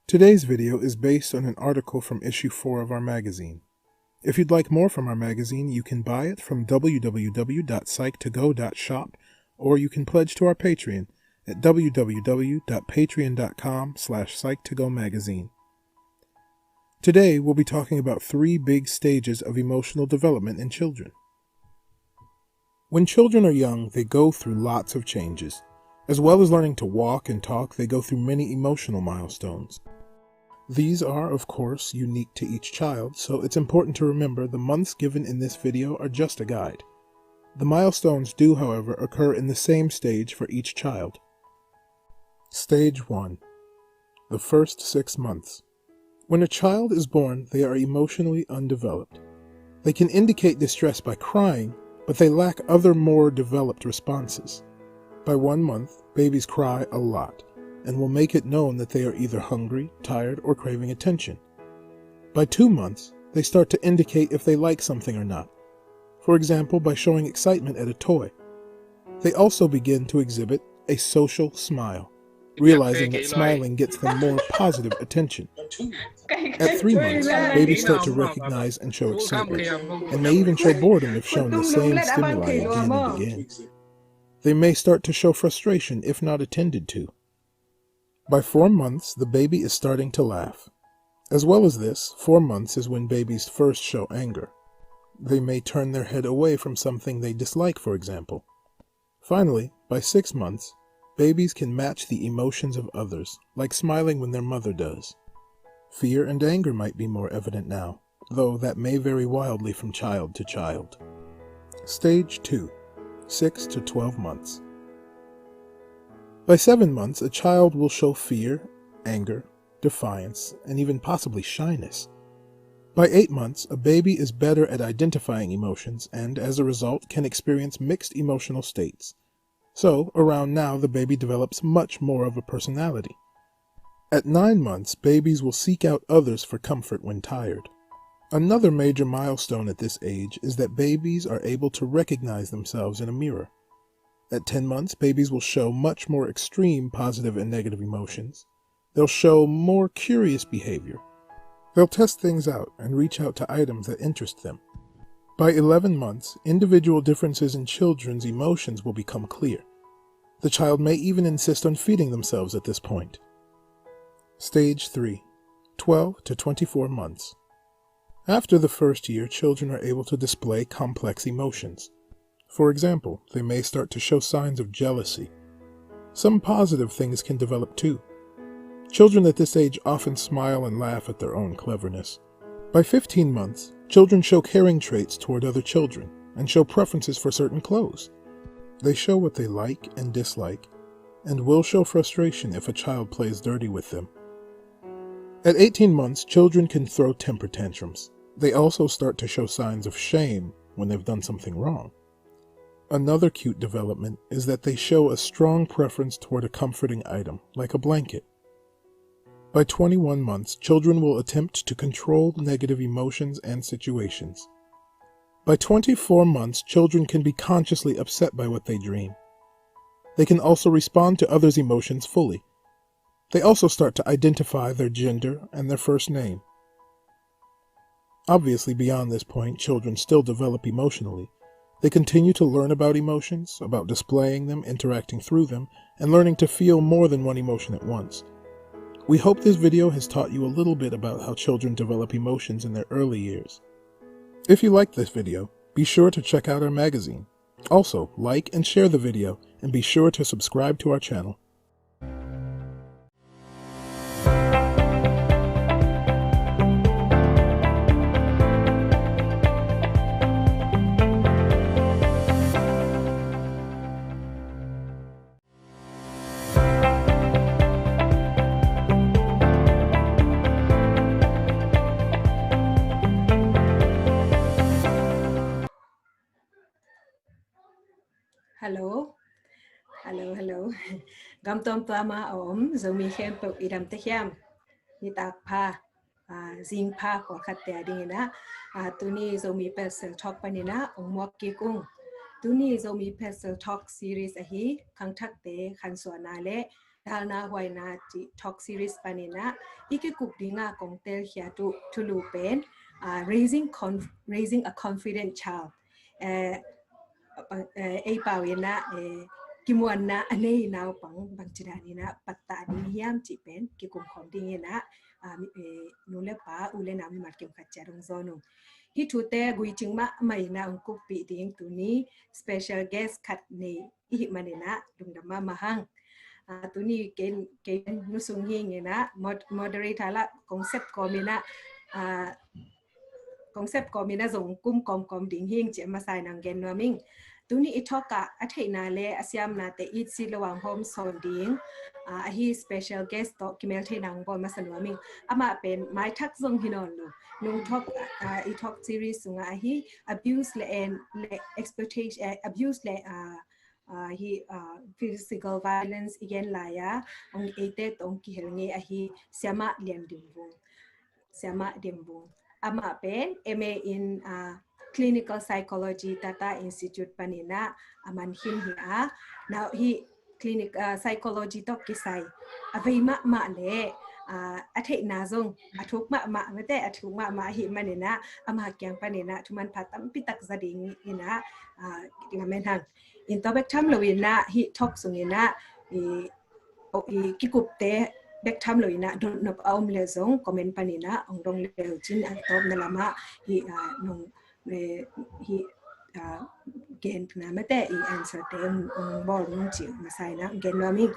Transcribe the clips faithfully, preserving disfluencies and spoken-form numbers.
Today's video is based on an article from issue four of our magazine. If you'd like more from our magazine, you can buy it from w w w dot psych to go dot shop, or you can pledge to our Patreon at w w w dot patreon dot com slash psych to go magazine. Today, we'll be talking about three big stages of emotional development in children. When children are young, they go through lots of changes. As well as learning to walk and talk, they go through many emotional milestones. These are, of course, unique to each child, so it's important to remember the months given in this video are just a guide. The milestones do, however, occur in the same stage for each child. Stage one. The first six months. When a child is born, they are emotionally undeveloped. They can indicate distress by crying, but they lack other more developed responses. By one month, babies cry a lot and will make it known that they are either hungry, tired, or craving attention. By two months, they start to indicate if they like something or not, for example, by showing excitement at a toy. They also begin to exhibit a social smile, realizing that smiling gets them more positive attention. At three months, babies start to recognize and show excitement, and may even show boredom if shown the same stimuli again and again. They may start to show frustration if not attended to. By four months, the baby is starting to laugh. As well as this, four months is when babies first show anger. They may turn their head away from something they dislike, for example. Finally, by six months, babies can match the emotions of others, like smiling when their mother does. Fear and anger might be more evident now, though that may vary wildly from child to child. Stage two. Six to twelve months. By seven months, a child will show fear, anger, defiance, and even possibly shyness. By eight months, a baby is better at identifying emotions and, as a result, can experience mixed emotional states. So, around now, the baby develops much more of a personality. At nine months, babies will seek out others for comfort when tired. Another major milestone at this age is that babies are able to recognize themselves in a mirror. At ten months, babies will show much more extreme positive and negative emotions. They'll show more curious behavior. They'll test things out and reach out to items that interest them. By eleven months, individual differences in children's emotions will become clear. The child may even insist on feeding themselves at this point. Stage three. Twelve to twenty-four months. After the first year, children are able to display complex emotions. For example, they may start to show signs of jealousy. Some positive things can develop too. Children at this age often smile and laugh at their own cleverness. By fifteen months, children show caring traits toward other children and show preferences for certain clothes. They show what they like and dislike, and will show frustration if a child plays dirty with them. At eighteen months, children can throw temper tantrums. They also start to show signs of shame when they've done something wrong. Another cute development is that they show a strong preference toward a comforting item, like a blanket. By twenty-one months, children will attempt to control negative emotions and situations. By twenty-four months, children can be consciously upset by what they dream. They can also respond to others' emotions fully. They also start to identify their gender and their first name. Obviously, beyond this point, children still develop emotionally. They continue to learn about emotions, about displaying them, interacting through them, and learning to feel more than one emotion at once. We hope this video has taught you a little bit about how children develop emotions in their early years. If you liked this video, be sure to check out our magazine. Also, like and share the video, and be sure to subscribe to our channel. Hello. Hello, hello. Gam tuamtuam a om Zomi khempeuh i dam teh hiam? Nitak pha, ah, zing pha pawlkhat te a dingin ah, ah, tuni Zomi Pastel Talk panin ah ong muak kik ung. Tuni Zomi Pastel Talk series ahi khangthakte khansuahna le dalna huaina cih talk series panin ah i kikup dinga kong telkhiat uh thulu pen, ah, raising conf-, raising a confident child. Eh, eh, ei pau in ah, eh, kimuanna a nei naupang bangci danin ah pattah ding hiam cih pen kikum khawm dingin ah, ah, mi-, eh, nu le pa, u le nau mimal kim khat ciat hong zawn ung. Hih thute gui cing mahmah in ah hong kuppih ding tuni special guest khat nei i hih manin ah lungdam mahmah hang. Ah, tuni kei, kei Nu Sung Hing in ah mod-, moderator lah kong sep kawmin ah, ah, kong sep kawmin ah zong kum kawmkawm ding hing ci a masa in ah hong gen nuam ing. Tuni i talk ah a theihna le a siamnate it si lo ang hawm sawn ding, ah, ahi special guest tawh kimeltheihna hong bawl masa nuam ing. Amah pen maithak zong hi nawn lo. Nung talk, ah, i talk series sungah ahi abuse le, en, le exploitation, eh, abuse le, ah, ah, hi, ah, physical violence i gen lai-a hong eite tawh hong kihel ngei ahi Siamah Lian Ding Vung. Siamah Ding Vung. Amah pen M A in, ah, Clinical Psychology, Tata Institute panin ah a man khin hi a. Nau hih clinic, ah, psychology tawh kisai a vei mahmah le, ah, a theihna zong a thuk mahmah, mate, a thuk mahmah ahih manin ah amah kiang panin ah thu manpha tampi tak za dingin ah, ah, lamen hang. In tua bek tham loin ah hih talk sungin ah i, i kikupte bek tham loin ah dotnop a om le zong comment panin ah hong dong le uh cin a tawpna lamah hih, ah, nong, eh, hih, ah, genna mate i answerte hong, hong bawl ung ci masa in ah gen nuam ing.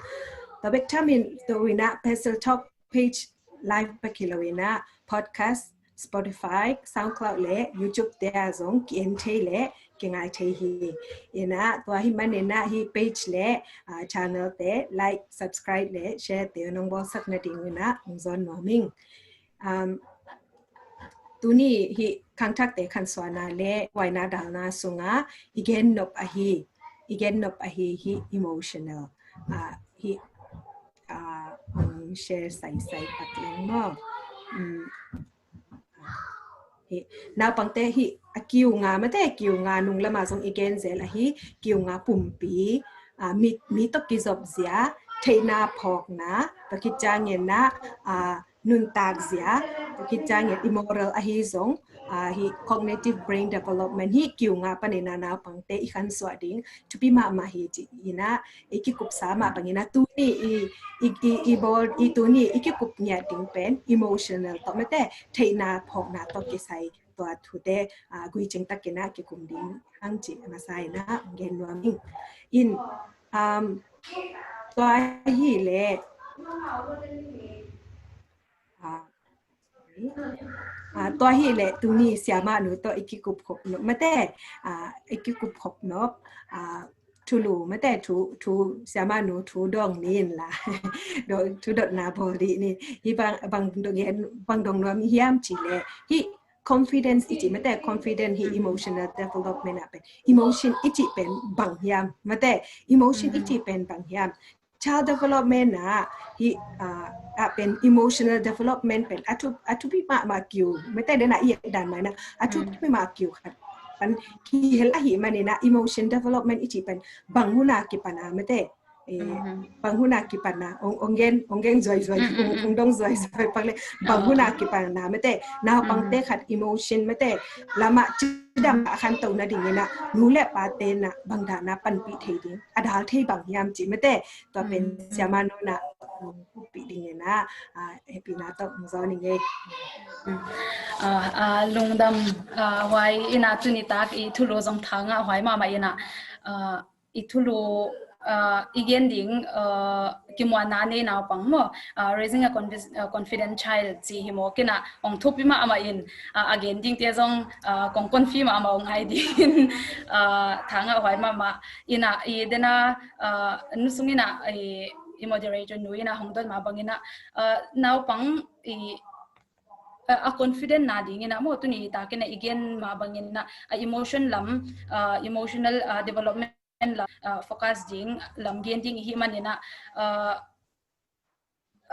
Tua bek thamin tua in ah Pastel Talk page live bek hi loin ah podcast, Spotify, SoundCloud le YouTube te ah zong ki-en thei le kingai thei hi. In ah tua hih manin ah hih page le, ah, channel te like, subscribe le share te nong bawlsak nadingin ah hong zawn nuam ing. Um, tuni hih khangthakte khansuahna le huaina dalna sungah i gen nop ahi, i gen nop ahi hih emotional. Ah, hih, ah, um, share saisai pak leng maw. Um, hih, naupangte hih a kiunga mate, kiunga nung lamah zong i gen zel ahi, kiunga pumpi, ah, mi, mi tawh kizop zia, theihna phawkna, tua khit ciangin ah, ah, nuntak zia, tua khit ciangin i moral ahi zong, ah, hih cognitive brain development hih kiunga panin ah naupangte i khansuah ding thupi mahmah hi ci-in ah i kikupsa mah bangin ah tuni i, i, i, i bawl, i tuni i kikup ngiat ding pen emotional tawh mate, theihna phawkna tawh kisai tua thute, ah, gui cing takin ah kikum ding hang ci a masa in ah hong gen nuam ing. In, um, tua hi leh, ah, ah, tua hi leh tuni Siamah Nu tawh i kikup khop nop mate, ah, i kikup khop nop, ah, thulu mate, thu, thu, Siamah Nu thu dong ni in la. Dong, thu dotna bawl dih ni. Hih bang, bang dong gen, bang dong nuam hiam cih leh hih confidence i cih mate, confidence hih emotional development ah pen, emotion i cih pen bang hiam mate, emotion i cih pen bang hiam. Child development ah hih, ah, ah pen emotional development pen a thu, a thupi mahmah kiu mate, den ah i et dan mah in ah a thupi mah kiu khat pan kihel ahih manin ah emotion development i cih pen bang hun ah kipan a mate, eh, bang hun ah kipan a, ong, ong gen, ong gen zuai zuai, ong, ong dong zuai zuai pak le, bang hun ah kipan a mate, naupangte khat emotion mate, lamah cidam a khanto nadingin ah nu le pate in ah bang dan a panpih thei ding, a dal thei bang hiam cih mate, tua pen Siamah Nu in ah hong kuppih dingin ah, ah, hehpihna tawh hong zawn ing ei. Ah, ah, lungdam, ah, huai in ah tuni tak i thulu zong tha ngah huai mahmah in ah, ah, i thulu, ah, i gen ding, ah, kimuanna nei naupang maw, ah, raising a confi-, ah, confident child ci hi maw, kei in ah ong thupi mahmah in, ah, a gen dingte zong, ah, kong konfi mahmah ong ai dingin, ah, tha ngah huai mahmah in ah i den ah, ah, Nu Sung in ah i, i moderator nu in ah hong dot mah bangin ah, ah, naupang i, ah, a confident na dingin ah maw tuni tak in ah i gen mah bangin ah a emotion lam, ah, emotional, ah, development lam, ah, focus ding lam gen ding i hih manin ah, ah,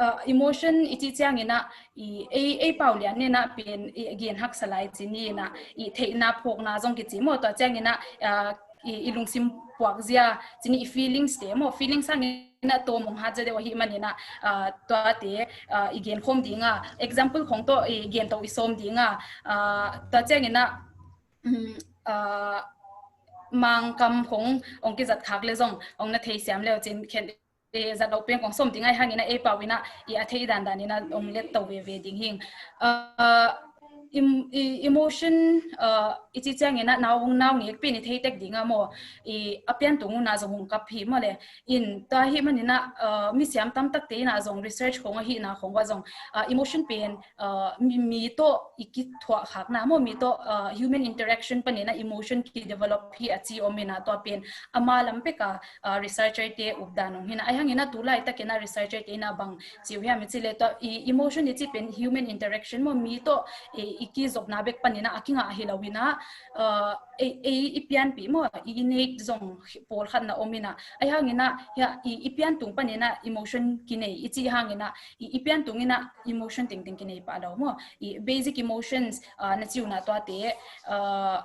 ah, emotion i cih ciangin ah i ei, ei pau lian in ah pen i gen haksa lai ci ni in ah i theihna phawkna zong kici maw, tua ciangin ah, ah, i, i lungsim puak zia, cini i feelings te maw, feelings hangin a tawm hong hat zia deuh ahih manin a, ah, tuate, ah, i gen khawm ding a, example khawng tawh i gen to i sawm ding a, ah, tua ciangin a, um, ah, Mangkam khawng hong kizat khak le zong hong na thei siam leu cin khen, eh, zat lo pen kong sawm ding ahih hangin a ei pau in a i a thei dandan in a hong let to veve ding hing. Ah, em-, e-, emotion, ah, i ci ciangin a nau, nau ngek pen i thei tek ding a maw, i a pian tung un a zong hong kap hi maw le. In tua ahih manin a, ah, mi siam tam takte in a zong research khawng ahihna khawng va zong, ah, emotion pen, ah, mi, mi tawh i kithuah khakna maw, mi tawh, ah, human interaction panin a emotion ki develop hi a ci om in a tua pen ama lam pek a, ah, researcher te updan hong hi in a, ahih hangin a tu laitakin a researcher te in a bang ci uh hiam i ci le tua i emotion i ci pen human interaction maw, mi tawh i, i kizopna bek panin a, a kingah hi lo in a, ah, ei, ei i pianpih maw, i innate zong pawlkhat na om in a, ahih hangin a, hia, i, i pian tung panin a emotion kinei i ci hangin a, i, i pian tung in a emotion tengteng kinei pah lo maw. I basic emotions, ah, na ci uh na tuate, ah,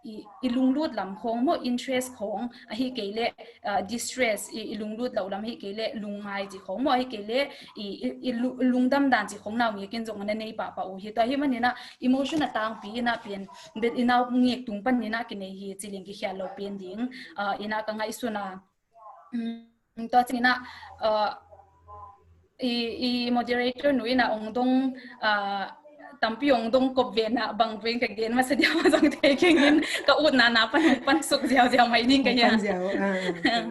i, i lunglut lam khawng maw, interest khawng, ahih kei le, ah, distress, i, i lunglut loh lam ahih kei le lungngai ci khawng maw, ahih kei le i, i, i lu-, lungdam dan ci khawng nau ngek in zong na nei pahpah uh hi. Tua ahih manin a emotion a tangpi in a pen, bel i nau ngek tung panin a kinei hi ci leng kikhial lo pen ding, ah, in a ka ngaihsun a. Um, tua ciangin a, ah, i, i moderator nu in a hong dong, ah, tampi hong dong kop ve in a bang veng ka gen masa diam a zong thei keng in ka utna na pan, pan suk ziauziau mai ding ka hia. Pan ziau, ah, ah,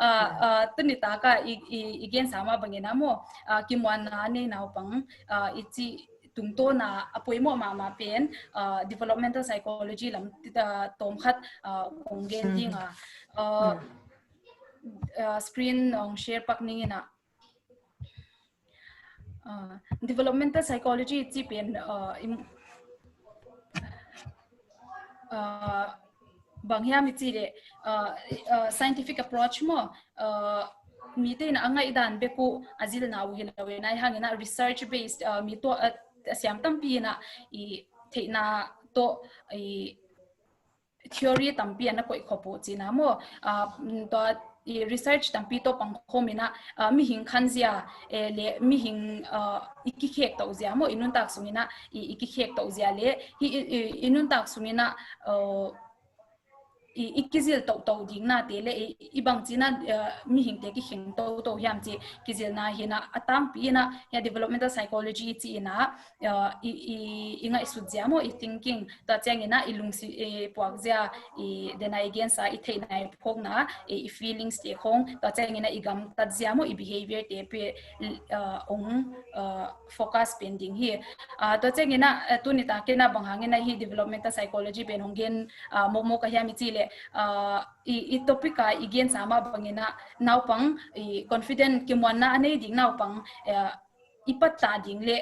ah, ah, tuni tak a i, i, i gensa mah bangin a maw, ah, kimuanna nei naupang, ah, i ci tungtawn a a poimawh mahmah pen, ah, developmental psychology lam, ah, tawm khat, ah, kong gen ding a, ah, ah, screen hong share pak ning in a. Ah, developmental psychology ci pen, ah, im-, ah, bang hiam i ci le, ah, ah, scientific approach maw, ah, mite in a ngaihdan bek uh a zilna uh hi lo in a, ahih hangin a research based, ah, mi tawh, ah, a siam tampi in a i theihna tawh i theory tampi a na koih khop uh cihna maw, ah, tua i research tampi tawh pangkhawm in a, ah, mihing khanzia, eh, le mihing, ah, i kikhek toh zia maw, i nuntak sungin a i, i kikhek toh zia le hi i, i, i nuntak sungin a, ah, i, i kizil tohtoh ding nate le i, i bangci in a, ah, mihingte kikheng tohtoh hiam ci kizilna hi in a, a tangpi in a, hia developmental psychology ci in a, ah, i, i, i ngaihsut zia maw, i thinking, tua ciangin a i lungsim, i puak zia, i den a i gensa, i theihna i phawkna, i, i feelings te khawng, tua ciangin a i gamtat zia maw, i behavior te pen, ah, hong, ah, focus pen ding hi. Ah, tua ciangin a, ah, tuni takin a bang hangin a hi developmental psychology pen hong gen, ah, mawkmawk ka hiam i ci le, ah, i, i topic a i gensa mah bangin a naupang i confident kimuanna a nei ding naupang, ah, i pattah ding le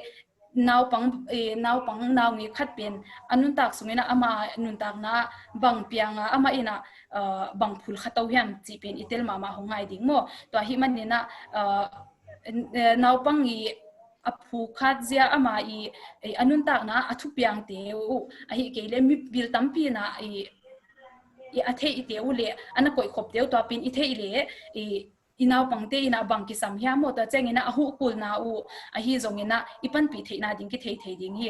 naupang, eh, naupang nau ngek khat pen a nuntak sungin a ama nuntakna bang piang a ama in a, ah, bang phulkha to hiam cih pen i tel mahmah hong ngai ding maw. Tua ahih manin a, ah, n-, eh, naupang i a phukhat zia ama i, eh, a nuntakna a thupiangte uh ahih kei le mipil tampi in a i, i a theihte uh le a na koih khopte uh tua pen i theih le i i naupangte in a bang kisam hiam maw, tua ciangin a a huhkulna uh ahi zongin a i panpih theihna ding kithei thei ding hi.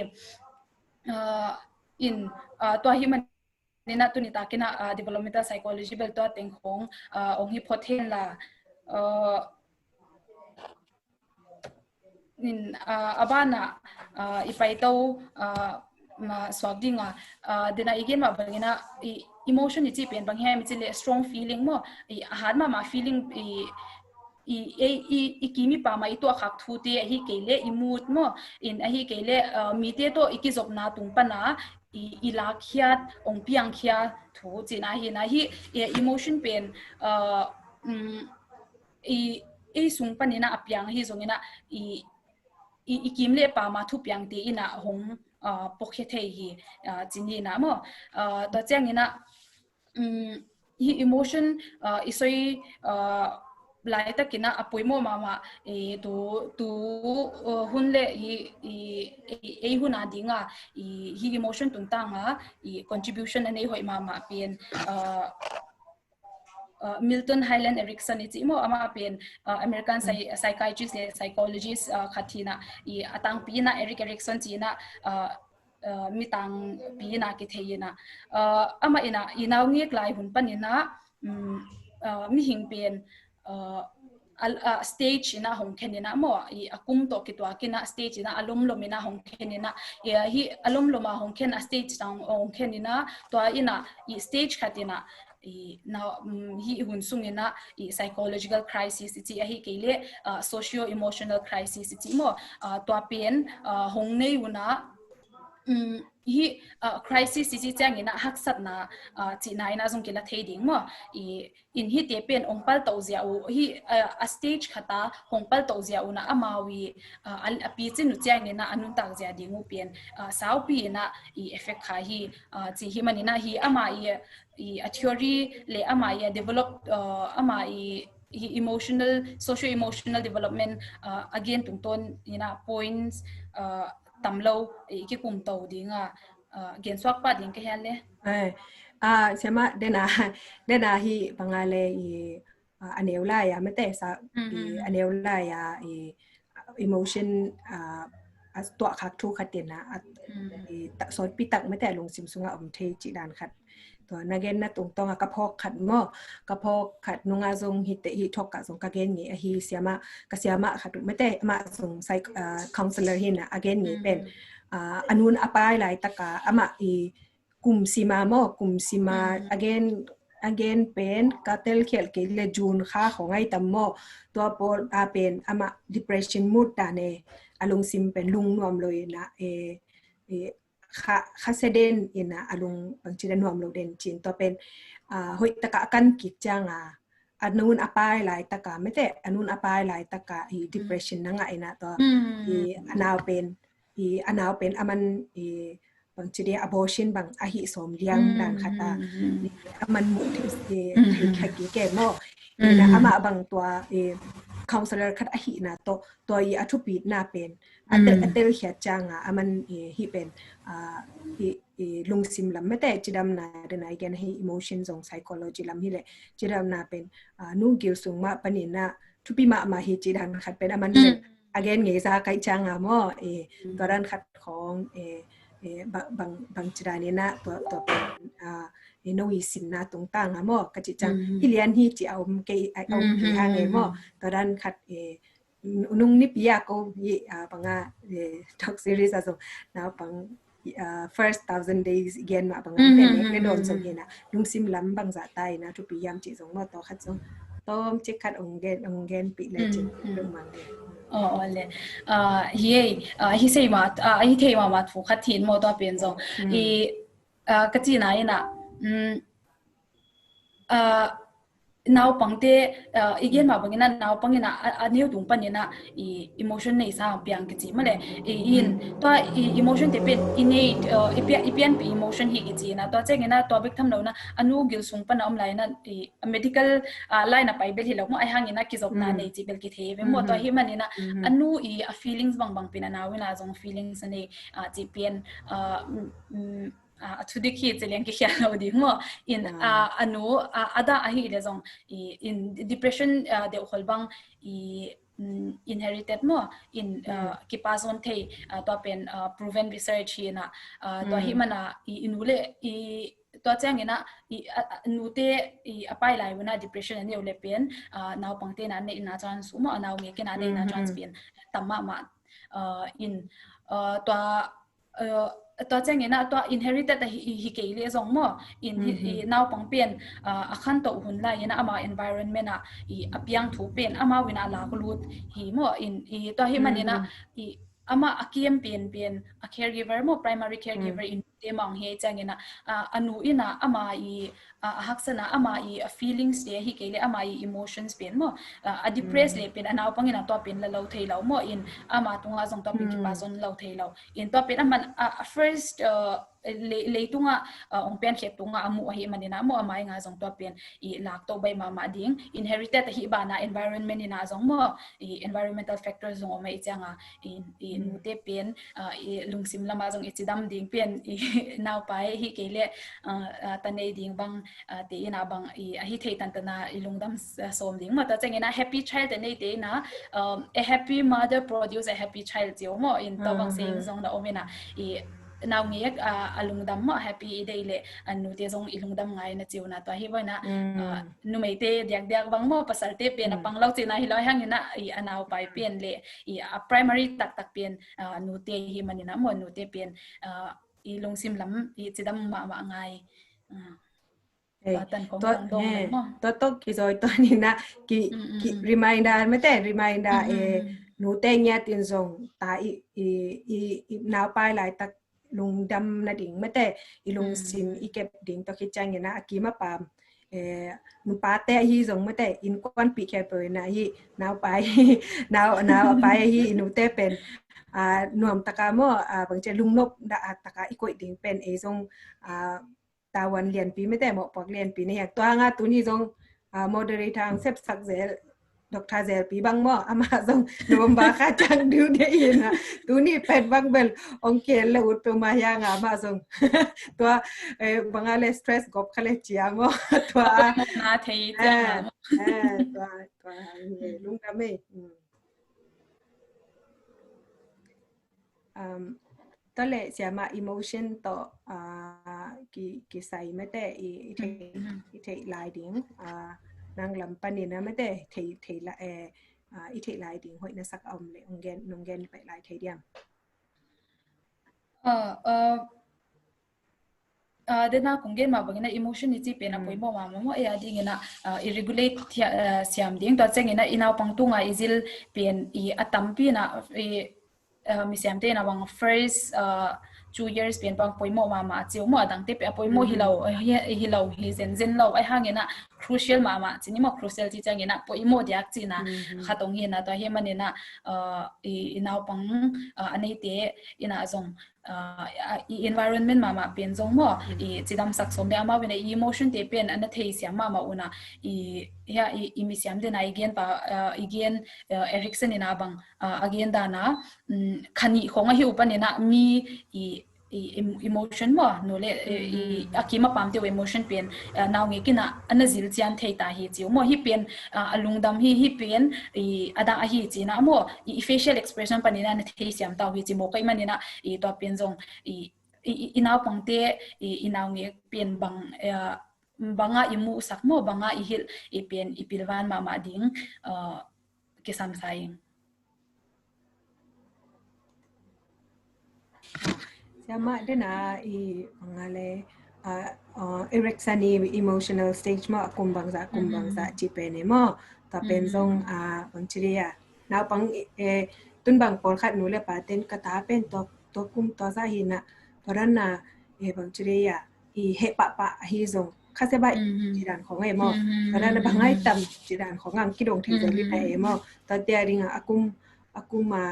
Ah, in, ah, tua ahih manin a tuni takin a, ah, developmental psychology bel tua teng khawng, ah, hong hi phot hen la. Ah, in, ah, a ban a, ah, i paito, ah, ma suak ding a, ah, den a i gen mah bangin a, i emotion i cih pen bang hiam i cih le strong feeling maw, i a hat mahmah feeling, i, i, i, i, i kim i pam a i tuahkhak thute ahih kei le i mood maw, in ahih kei le, ah, mite tawh i kizopna tung pan a i, i lakkhiat, hong piangkhia thu cihna hi in a, hih, i emotion pen, ah, um, i, i sung panin a a piang ahi zongin a i, i, i kim le pam a thupiangte in a hong, ah, puakhia thei hi, ah, ci ni in a maw. Ah, tua ciangin a, um, hih emotion, ah, i soi, ah, laitakin ah a poimawh mahmah, i, tu, tu, uh, hun le i, i, i, ei hun a ding a, i, hi emotion tungtang a, i, contribution a nei hoih mahmah pen, uh, uh, Milton Hyland Erickson i cih maw, amah pen, uh, American psy-, psychiatrist le psychologist, uh, khat hi in ah, i, a tangpi in ah Erik Erikson ci in ah, uh, uh, mi tangpi in ah kithei in ah, uh, amah in ah i naungek lai hun panin ah, um, uh, mihing pen, uh, a, a stage in ah hong khen in ah maw, i a kum tawh kituak in ah stage in ah a lomlom in ah hong khen in ah, i, hi a lomlom a hong khen a stage tang hong khen in ah, tua in ah i stage khat in ah, i, na, um, hi hun sung in ah i psychological crisis i cih ahi kei le, uh, socio-emotional crisis i cih maw, uh, tua pen, uh, hong nei un ah, um, hi, uh, crisis i cih ciangin ah haksatna, uh, cihna in ah zong kila thei ding maw. I, in hihte pen hong paltoh zia uh, hi, uh, a stage khat a hong paltoh zia un ah amau i, uh, a, a picin uh ciangin ah a nuntak zia ding uh pen, uh, saupi in ah i effect kha hi, uh, ci hi manin ah hi amah i, i a theory le amah i a develop, uh, amah i, i emotional, socio-emotional development, uh, a gen tungtawn in ah points, uh, tam lo i kikum to ding a, uh, gen suak pah ding ka hi a le. Ai, ah, siamah, den a, den a hi bang a le i, ah, a neu lai a mate sa, i, a neu lai a i emotion, ah, a tuah khak thu khat in ah, a, i, ta, sawtpi tak mate a lungsim sungah om thei cih dan khat. Tua na genna tungtawng a ka phawk khat maw, ka phawk khat nung ah zong hihte, hih thawk ah zong ka gen ngei ahi siamah, ka siamah khat uh mate, amah zong psych-, ah, counselor hi in ah a gen ngei pen, ah, a nun a pai laitak a amah i kum sim a maw, kum sim a a gen, a gen pen ka telkhialh kei le June kha khawng ai tam maw, tua pawl a pen amah depression mood dan e, a lungsim pen lungnuam lo in ah, e, e, kha, kha seden in ah a lung bangci dan nuam lo den cin tua pen, ah, hoih tak a a kan kik ciang a, a nun a pai laitak a mate, a nun a pai laitak a i depression na ngah in ah tua, i a nau pen, i a nau pen a man, i bangci dia abortion bang ahi sawm liang dan khat a, i a man muh thei, i thei kha kik e maw. I na amah bang tua, i counselor khat ahi na tawh, tua i a thupitna pen a tel, a telkhiat ciang a, a man, i, hih pen, ah, i, i lungsim lam mate, cidamna, den a i gen hi emotion zong psychology lam hi le, cidamna pen, ah, nu gil sung mah panin ah thupi mahmah hi cih dan khat pen a man le, a gen ngei za kaih ciang a maw, i, tua dan khat khawng, i, i, ba-, bang, bangci dan in ah tua, tua pen, ah, i no i sinna tungtang a maw, ka cih ciang, hi lian hi ci a om kei, a om kei hang e maw, tua dan khat, i, nung nipi a ko hi, ah, bang a, eh, talk series a zong naupang, ah, first thousand days i gen mah bang a, mm, nek le dawn zong hi in ah lungsim lam bangzah ta in ah thupi hiam cih zong maw, tua khat zong tawm cik khat ong gen, ong genpih le cin lungmang le. Aw, aw le. Ah, hi ei, ah, hi sei mah, ah, hi thei mahmah thu khat hi in maw tua pen zong. I, ah, ka cihna in ah, mm, ah, naupangte, ah, i gen mah bangin ah naupang in ah a, a neu tung panin ah i emotion neihsa piang kici mah le, i in tua i emotion te pen i nei, ah, i pia-, i pianpih emotion hi kici in ah, tua ciangin ah tua bek tham lo in ah a nu gil sung pan a om lai in ah i medical, ah, line a pai bel hi lo maw, ahi hangin ah kizopna nei cih bel kithei ve maw, tua hi manin ah a nu i a feelings bangbang pen a nau in ah zong feelings a nei, ah, cih pen, ah, mm, mm, ah, a thudik hi ci liang kikhial lo ding maw. In, ah, a nu, ah, a dah ahi le zong, i, in depression, ah, deuhkhol bang, i, mm, inherited maw. In, ah, kipass on thei, ah, tua pen, ah, proven research hi in ah, ah, tua hi man a, i, i nu le, i, tua ciangin ah, i, a, a, nute, i, a pai lai un ah depression a neu le pen, ah, naupangte in ah neihna chance uh maw, a nau ngek in ah neihna chance pen tam mahmah, ah, in, ah, tua, uh, tua ciangin ah tua inherited ahi, hi kei le zong maw, in hi, i naupang pen, uh, a khantoh hun lai in ah ama environment ah i a piang thu pen amau in ah lak lut hi maw, in i tua hi manin ah i ama a kiam pen pen a caregiver maw, primary caregiver in te mang hi ciangin ah, uh, a nu in ah ama i a, a haksatna, ama i a feelings te hi kei le ama i emotions pen maw, a, a depress le pen a naupang in a tua pen la lo thei lo maw, in ama tungah zong tua pen kipass on lo thei lo. In tua pen a man a, a first, uh, lei, leitungah, ah, ong piankhiat tungah a muh ahih manin ah maw, a mai nga zong tua pen i lak to baih mahmah ding, inherited ahih banah environment in ah zong maw, i environmental factor zong om ahih ciangah i, i nute pen, ah, i lungsim lamah zong i cidam ding pen i naupai hi kei leh, ah, ah, ta nei ding bang, ah, te in ah bang i ahi thei tantan ah i lungdam, ah, sawm ding maw. Tua ciangin ah happy child te nei te in ah, um, a happy mother produce a happy child ci uh maw, in tua bang saying zong na om in ah, i naungek, ah, a lungdam maw, happy i deih leh a nute zong i lungdam ngai na ci uh na, tua hi bang in ah, ah, numeite diakdiak bang maw, pasalte pen a pang lo cihna hi lo, ahih hangin ah i a naupai pen leh i a primary taktak pen, ah, nute hi manin ah maw, nute pen, ah, i lungsim lam i cidam mahmah ngai. Ah. Ei, tua tan kong tua, tang dong eh, leng maw. Tua tawh kizui tua ni na, ki, mm, mm, ki mm, reminder, mate, reminder, mm, mm, eh, mm, nute ngiat in zong ta i, i, i, i naupai laitak lungdam na ding, mate, i lungsim, mm, i kep ding tua khit ciangin ah a kim a pam, eh, nupate ahi zong, mate, innkuanpih khempeuh in ah hi, naupai, nau, naupai ahi i nute pen, ah, nuam taka maw, ah, bangci lungnop dah, ah, taka i koih ding pen, ei zong, ah, tavuan lianpi, mate, mawhpuak lianpi na hi a. Tua hang a tuni zong, ah, moderator hong sepsak zel, Doctor Zelpi bang maw, amah zong November kha ciang due date hi na. Tuni pen bang bel ong khel le ut peuhmah hi hang a, amah zong tua, eh, bang a le stress gop kha le ci a maw. Tua a, na thei ciang a, eh, maw. Eh, tua, tua, eh, lungdam ei. Mm. Um, tua leh siamah emotion tawh, ah, ki, kisai, mate, i, i theih, mhm, i theih lai ding, ah, nang lam panin ah, mate, theih, theih la, eh, ah, i theih lai ding hoih na sak a om leh, ong gen, nong gen peuh lai thei diam? Ah, ah, ah, den a kong gen mah bangin ah emotion i cih pen a, mm, poimawh mahmah maw, ei a dingin ah, ah, i regulate thia-, ah, siam ding. Tua ciangin ah i naupang tunga i zil pen i a tampi in ah, i, ah, misiamte in ah bang first, ah, two years pen bang poimawh mahmah a ci uh maw, a dangte pen a poimawh hi lo, mm, hi, hi lo, hi zenzen lo, ahih hangin ah crucial mahmah ci ni maw, crucial cih ciangin ah poimawh diak cihna, mm, khat ong hi in ah, tua ahih manin ah, ah, i, i naupang, ah, a neite in ah zong, ah, i environment mahmah pen zong maw, mm, i cidamsak sawm ding, amau in ah i emotion te pen a na thei siam mahmah un ah, i, hia, i, i misiam den a i gen pa, ah, i gen, ah, Erickson in ah bang, ah, a gen dan a, um, kha nih khong ahi uh panin ah mi i, i em-, emotion maw, nu le, i, i, mm, a kim a pamte uh emotion pen, ah, naungek in ah a na zil cian thei ta hi ci uh maw, hih pen, ah, a lungdam hi, hih pen, i, a dah ahi ci in ah maw, i, i facial expression panin ah na thei siam ta uh hi ci maw, kei manin ah, i, tua pen zong, i, i, i, i naupangte, i, i naungek pen bang, ah, bang a i muhsak maw, bang a i hilh, i pen, i pilvan mahmah ding, ah, kisam sa ing. Siamah den a i bang a le, ah, ah, Erickson i emotional stage maw, a kum bangzah, kum, mm, bangzah ci pen e maw. Tua pen, mm, zong, ah, bang ci dih a, naupang, eh, tun bang pawlkhat nu le pa ten ka ta pen tua, tua kum tua zah hi in ah, tua dan a, eh, bang ci dih a, i heh pahpah ahi zong khasia baih, mm, ci dan khong e maw. Mm, mm, tua dan a, mm, bang a i tam ci dan khong ang kidong thei zel hi ta e maw. Tua te a ding a, a kum, a kum a,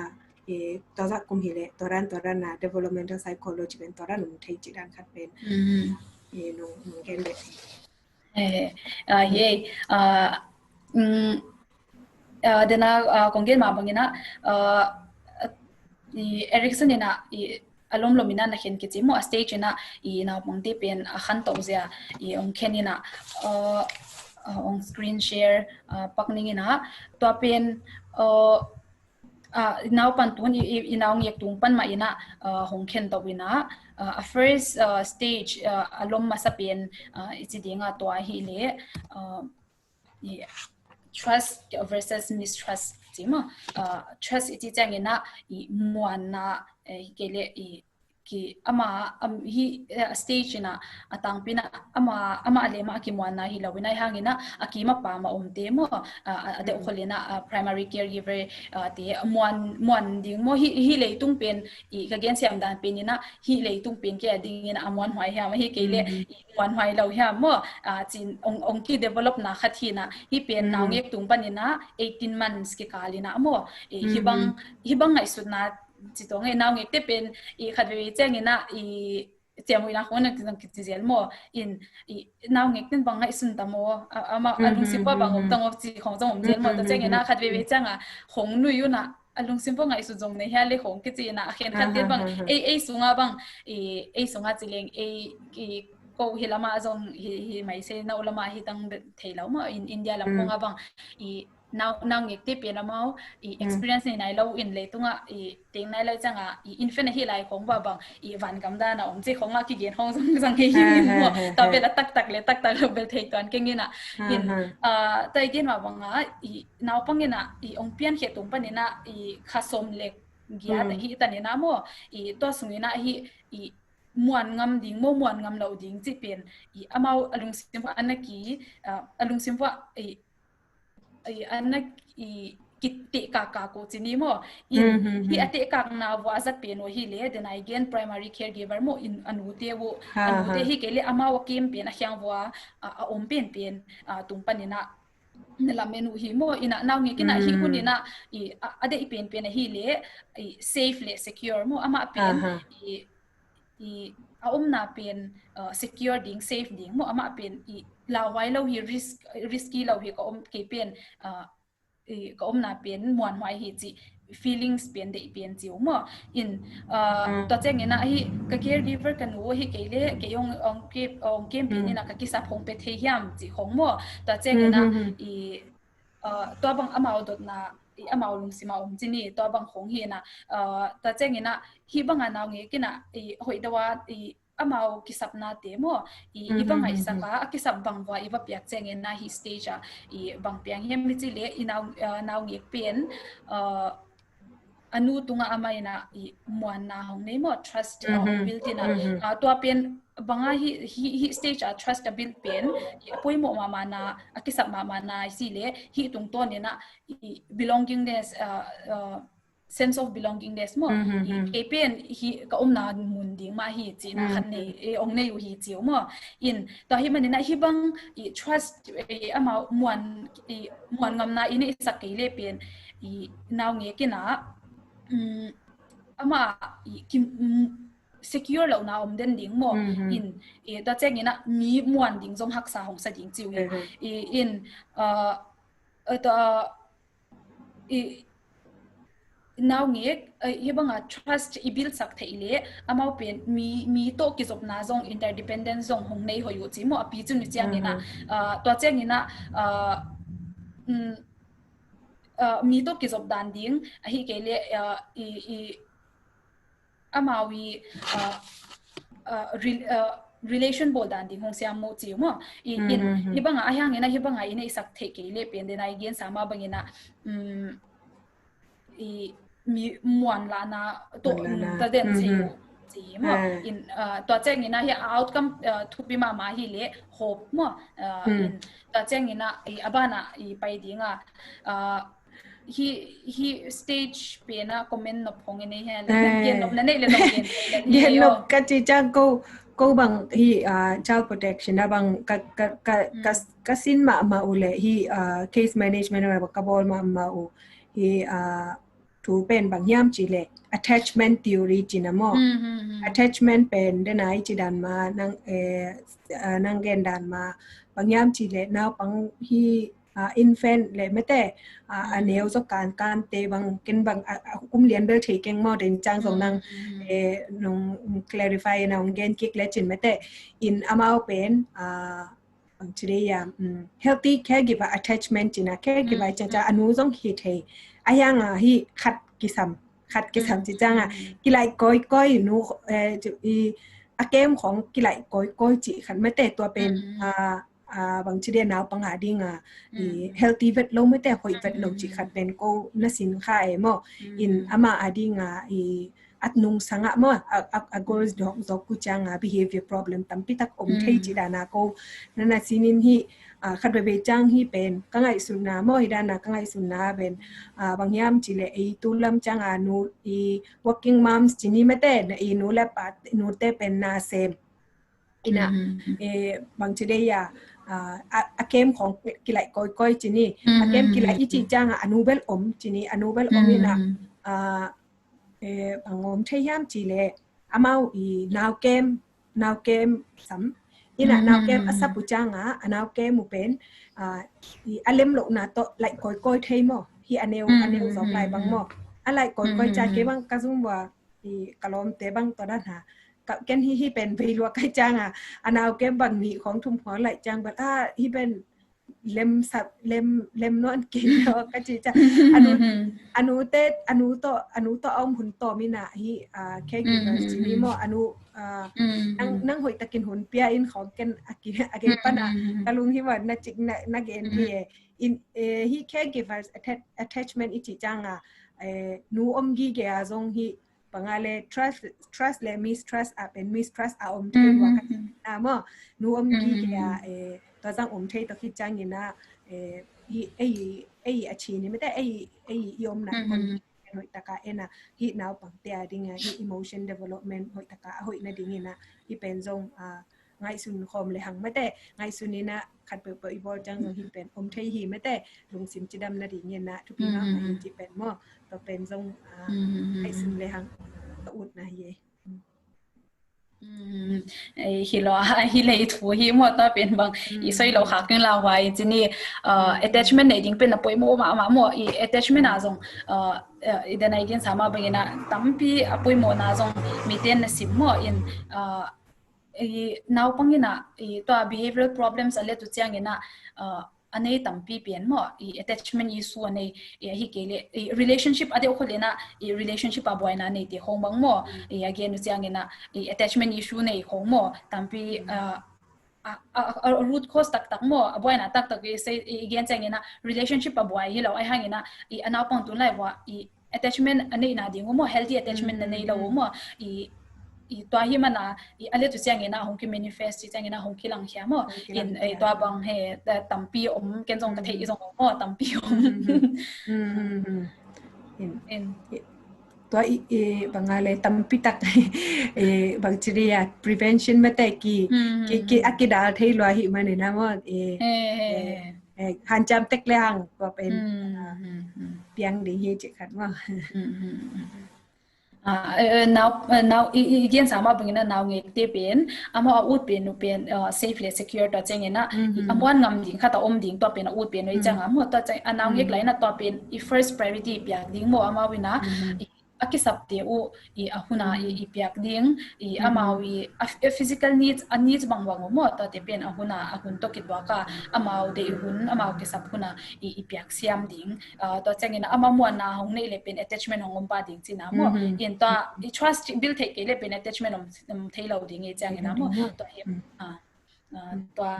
eh, tua zah kum hi leh tua dan, tua dan a developmental psychology pen tua dan ong thei ci dan khat pen, mm, eh, nong, nong gen beh. Eh, ah, hi ei, ah, mm, ah, den a, ah, kong gen mah bangin ah, ah, i Erickson in ah, i, a lomlom in ah na khen kici maw, a stage in ah i naupangte pen a khantoh zia i ong khen in ah, ah, ah, ong screen share, ah, pak ning in ah, tua pen, ah, ah, i naupan tun i, i, i naungek tung pan mah in ah, ah, hong khen to in ah, ah, a first, ah, stage, ah, a lom masa pen, ah, i ci ding a tua hi leh, ah, i trust versus mistrust ci maw. Ah, trust i ci ciangin ah i muanna, eh, hi kei leh i ki ama, am, hi, eh, stage in ah a tangpi in ah ama, ama le ama a kimuanna hi lo in ah, ahih hangin ah a kim a pam a omte maw, ah, a, a deuh khol in ah, ah, primary caregiver, ah, te a muan, muan ding maw, hi, hi leitung pen i ka gen siam dan pen in ah hi leitung pen kei a dingin a muanhuai hiam, hi kei leh, mm, i muanhuai lo hiam maw, ah, cin ong, ong ki develop na khat hi in ah, hi pen, mm, naungek tung pan in ah eighteen months kikal in ah maw, i, hi bang, mm, hi bang ngaihsutna ci tawh nge, naungekte pen i khat veve ciangin ah i ciamnuihna khong na kizang kici zel maw. In i naungek ten bang ngaihsun ta maw, a, ama a lungsim pua bang om ta maw ci khong zong om zel maw. Tua ciangin a khat veve cianga khong nui una a lungsim pua ngaihsun zong nei hia le khong kici ina a khen khat ten bang ei, ei sunga bang i, ei sunga ci leng ei, i ko hi lama zong hi, hi mai se na u lama hi tang thei lo maw. In India lam khonga bang i nau, naungekte pen amau i experience nei nai lo in leitungah i teng nai lai cianga i infant ahi lai khong ba bang i vangam dana om ci khonga kigen khong zong zang hei hi in maw. Tua bel a taktak le taktak lo bel thei tuan keng ina. In tua i gen ma banga i naupang ina i ong pian khia tung panina i kha sawm le giat ahi tanina maw. I tua sungina hi i muan ngam ding maw, muan ngam lo ding ci pen i amau a lungsim pua ana ki, a lungsim pua i i ana i kitehkak kak uh ci ni maw. In hi a tehkakna vua a zat pen uh hi le, then a i gen primary caregiver maw, in a nute uh, a nute hi kei le amau a kem pen a khiang vua a, a om pen pen a tung panina na lamen uh hi maw. Ina naungek ina hi hun ina i a, a deih pen pen ahi le i safe le secure maw. Amah pen i i a omna pen secure ding, safe ding maw. Amah pen i lauhuai lo hi, risk, risky lo hi, ka om kei pen i ka omna pen muanhuai hi ci feelings pen deih pen ci uh maw. In tua ciangina hi ka caregiver ka nu hi kei le kei ong, ong kem pen ina ka kisap hong pe thei hiam ci khong maw. Tua ciangina i tua bang amau dotna i amau lungsima om ci ni, tua bang khong hi ina. Tua ciangina hi banga naungek ina i hoih dawa i amau kisapnate maw i, i va ngaihsaka a kisap bang vua i va piak ciangina hi stage a i bang piang hiam i ci le i nau, naungek pen a nu tunga ama ina i muanna hong nei maw, trust hong build ina. Tua pen banga hi, hi, hi stage a trust a build pen i a poimoh mahmahna, a kisap mahmahna i si le hi tungtawn ina i belongingness, sense of belongingness maw. I kei pen hi ka omna mun ding mah hi cina khan nei, ong nei uh hi ci uh maw. In tua hi manina hi bang i trust i amau muan, i muan ngamna i neihsak kei le pen i naungek ina ama i kim secure lohna om den ding maw. In i tua ciangina mi muan ding zong haksa hong sa ding ci uh in. I in tua i naungek hi banga trust i build sak theih le amau pen mi, mi tawh kizopna zong, interdependence zong hong nei hoih uh ci maw. A pi cun i ciangina tua ciangina mi tawh kizop dan ding ahi kei le i, i amau i relation bawl dan ding hong siam maw ci uh maw. I in hi banga a hiangina hi banga i neihsak theih kei le pen dena i gensa mah bangina i mi muan lahna tawh ta den ci uh ci maw. In tua ciangina hi outcome thupi mahmah hi le hope maw. In tua ciangina i a bana i pai dinga hi, hi stage pena comment nop hong i nei he la gen nop na nei le nop gen gen nop ka ci ciang ko, ko bang hi child protection a bang ka, ka, ka, ka sin mahmah uh le hi case management a bang ka bawl mahmah uh hi thu pen bang hiam ci le attachment theory cina maw. Attachment pen dena i ci dan ma nang, nang gen dan ma bang hiam ci le naupang hi infant le mete a neu zo kan kan te bang ken bang kum lian bel thei keng maw den ciang zong nang nong clarify nong gen kik le cin mete in amau pen bang ci dei a healthy caregiver attachment cina caregiver ciang ciang a nu zong hi thei a hianga hi khat kisam khat kisam ci cianga kilaih kawikawi nu a kem khong kilaih kawikawi ci khat mete tua pen bang ci dia naupang a dinga i healthy vet lo mete hoih vet lo ci khat pen ko na sin kha e maw. In ama a dinga i at nung sanga maw a goals dok zok ku cianga behavior problem tampi tak om thei ci dana ko na na sinin hi khat veve ciang hi pen ka ngaihsutna maw hi dana ka ngaihsutna pen bang hiam ci le ei tu lam cianga nu i working moms ci ni mete na i nu le pa nu te pen na sem ina bang ci dei a a kem khong kilaih kawikawi ci ni a kem kilaih i ci cianga a nu bel om ci ni a nu bel om ina bang om thei hiam ci le amau i nau kem nau kem sam. Ina nau kem a sap uh cianga a nau kem uh pen a lem lohna tawh laih kawikawi thei maw? Hi a neu a neu zawk lai bang maw? A laih kawikawi ciang kei bang ka zum ua i ka lawmte bang tawh dan ha. Ken hi hi pen vei lua kai cianga a nau kem bang nih khawng thum khawng laih ciang bang a hi pen lem sap lem lem nuan kei lo ka ci ca. Anu anu te anu to anu to a om hun to mina hi a caregivers ci ni maw anu nang nang hoih takin hun pia in khawng ken a ki a ki pana ka lung hi wa na cik na na gen hi e in hi caregivers attachment i ci canga nu om gige a zong hi panga le trust trust le mistrust a pen mistrust a om thei wa ka na maw nu om gige a tua zang om thei to ki cangina hi ei ei a ci ni mete ei ei i om na kon hoih taka ena hi naupangte a dinga hi emotion development hoih taka a hoih na dingina hi pen zong a ngaihsun khawm le hang mete ngaihsun ina khat peuhpeuh i bawl ciang zong hi pen om thei hi mete lungsim cidam na dingina thupi ngau na hi ci pen maw tua pen zong a ngaihsun le hang ka ut na hi e. Hi lo a hi lei thu hi maw tua pen bang i soi lo khak ning lau huai ci ni attachment nei ding pen a poimawh mahmah maw i attachment a zong i dan a i gen sama bangina tampi a poimawhna zong miten na sim maw in naupang ina tua behavioral problems a let uh ciangina a nei tampi pian maw i attachment issue a nei hi kei le relationship a deuh khol ina relationship a buaina nei te khong bang maw a gen uh ciangina attachment issue nei khong maw tampi a root cause taktak maw a buaina taktak i gen ciangina relationship a buai hi lo ai hangina a naupang tun lai vua attachment a neihna ding uh maw healthy attachment na nei lo uh maw i i tua hi mana i a let uh ciangina hong ki manifest ci ciangina hong ki lang khia maw in tua bang he tampi om ken zong ka thei i zong om maw tampi om in tua i banga le tampi tak bang ci ria prevention mate ki ki a ki dal thei lua hi manina maw i hanciam tek le hang tua pen piang ding hi ci khat maw. Nau nau i gen sama bangina nau ngei te pen amau a ut pen nu pen safe le secure tua ciangina a muan ngam ding khata om ding tua pen a ut pen nu i cianga maw tua ciang a nau ngek laina tua pen i first priority piak ding maw amau ina a kisapte uh i a huna i piak ding i amau i a physical needs a needs bangbang uh maw tua te pen a huna a hun to kituaka amau dei hun amau kisap huna i piak siam ding tua ciangina ama muanna hong nei le pen attachment hong om pa ding cina maw in tua i trust build thei kei le pen attachment om thei lo ding i ciangina maw tua hi tua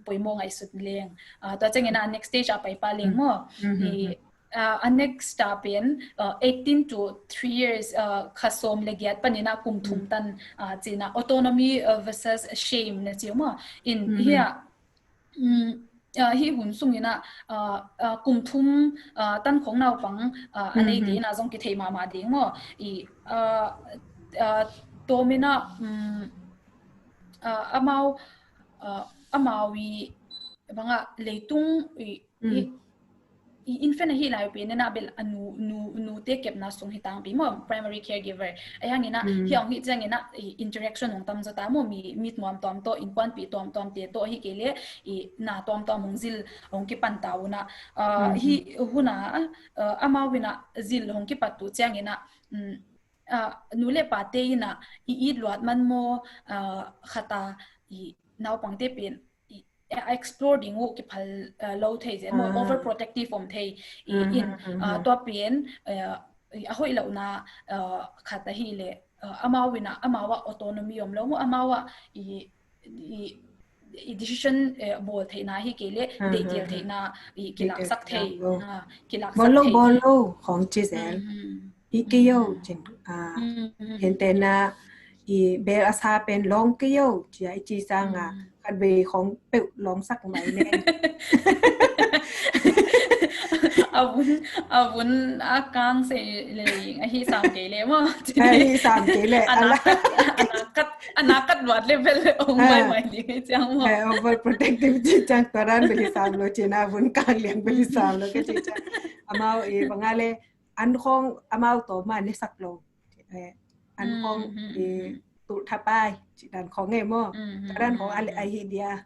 poimo ngaihsut leng tua ciangina next stage a pai pa leng maw i a next a pen eighteen to three years kha sawm le giat panina kum thum tan cina autonomy versus shame na ci maw in hi a hi hun sungina kum thum tan khong naupang a nei dina zong kithei mahmah ding maw i tomina amau amau i banga leitung i i infant ahi lai pen nena bel a nu nu nu te kepna sung hi tangpi maw primary caregiver a hangina hi hong hi ciangina interaction hong tam zota maw mi mi tuamtuam to inkuanpi tuamtuam te to hi kei le i na tuamtuam hong zil hong kipan ta una hi huna amau ina zil hong kipat tu ciangina nu le pate ina i it luat man maw khata i naupangte pen explore ding uh kiphal lo thei zen maw overprotective om thei i in tua pen a hoih lohna khat ahi le amau ina amau a autonomy om lo maw amau a i i decision bawl theihna hi kei le deihtial theihna i kilaksak thei kilaksak thei bawl lo bawl lo khong ci zel i kei yo cin hentena i bel a sa pen lawng kei yo cia i ci sanga khat vei khong peuh lawngsak mai ne. A vun a vun a kang se le a hi sam kei le maw. A hi sam kei le a nakat a nakat luat le bel ong mai mai li ciang maw. Overprotective ci ciang tua ran bel hi sam lo cina vun kang liang bel hi sam lo ke ci ciang amau i banga le an khong amau to ma ne sak lo an khong i tulh thapai, cih dan khawng e maw. Tua dan khawng a hi dia.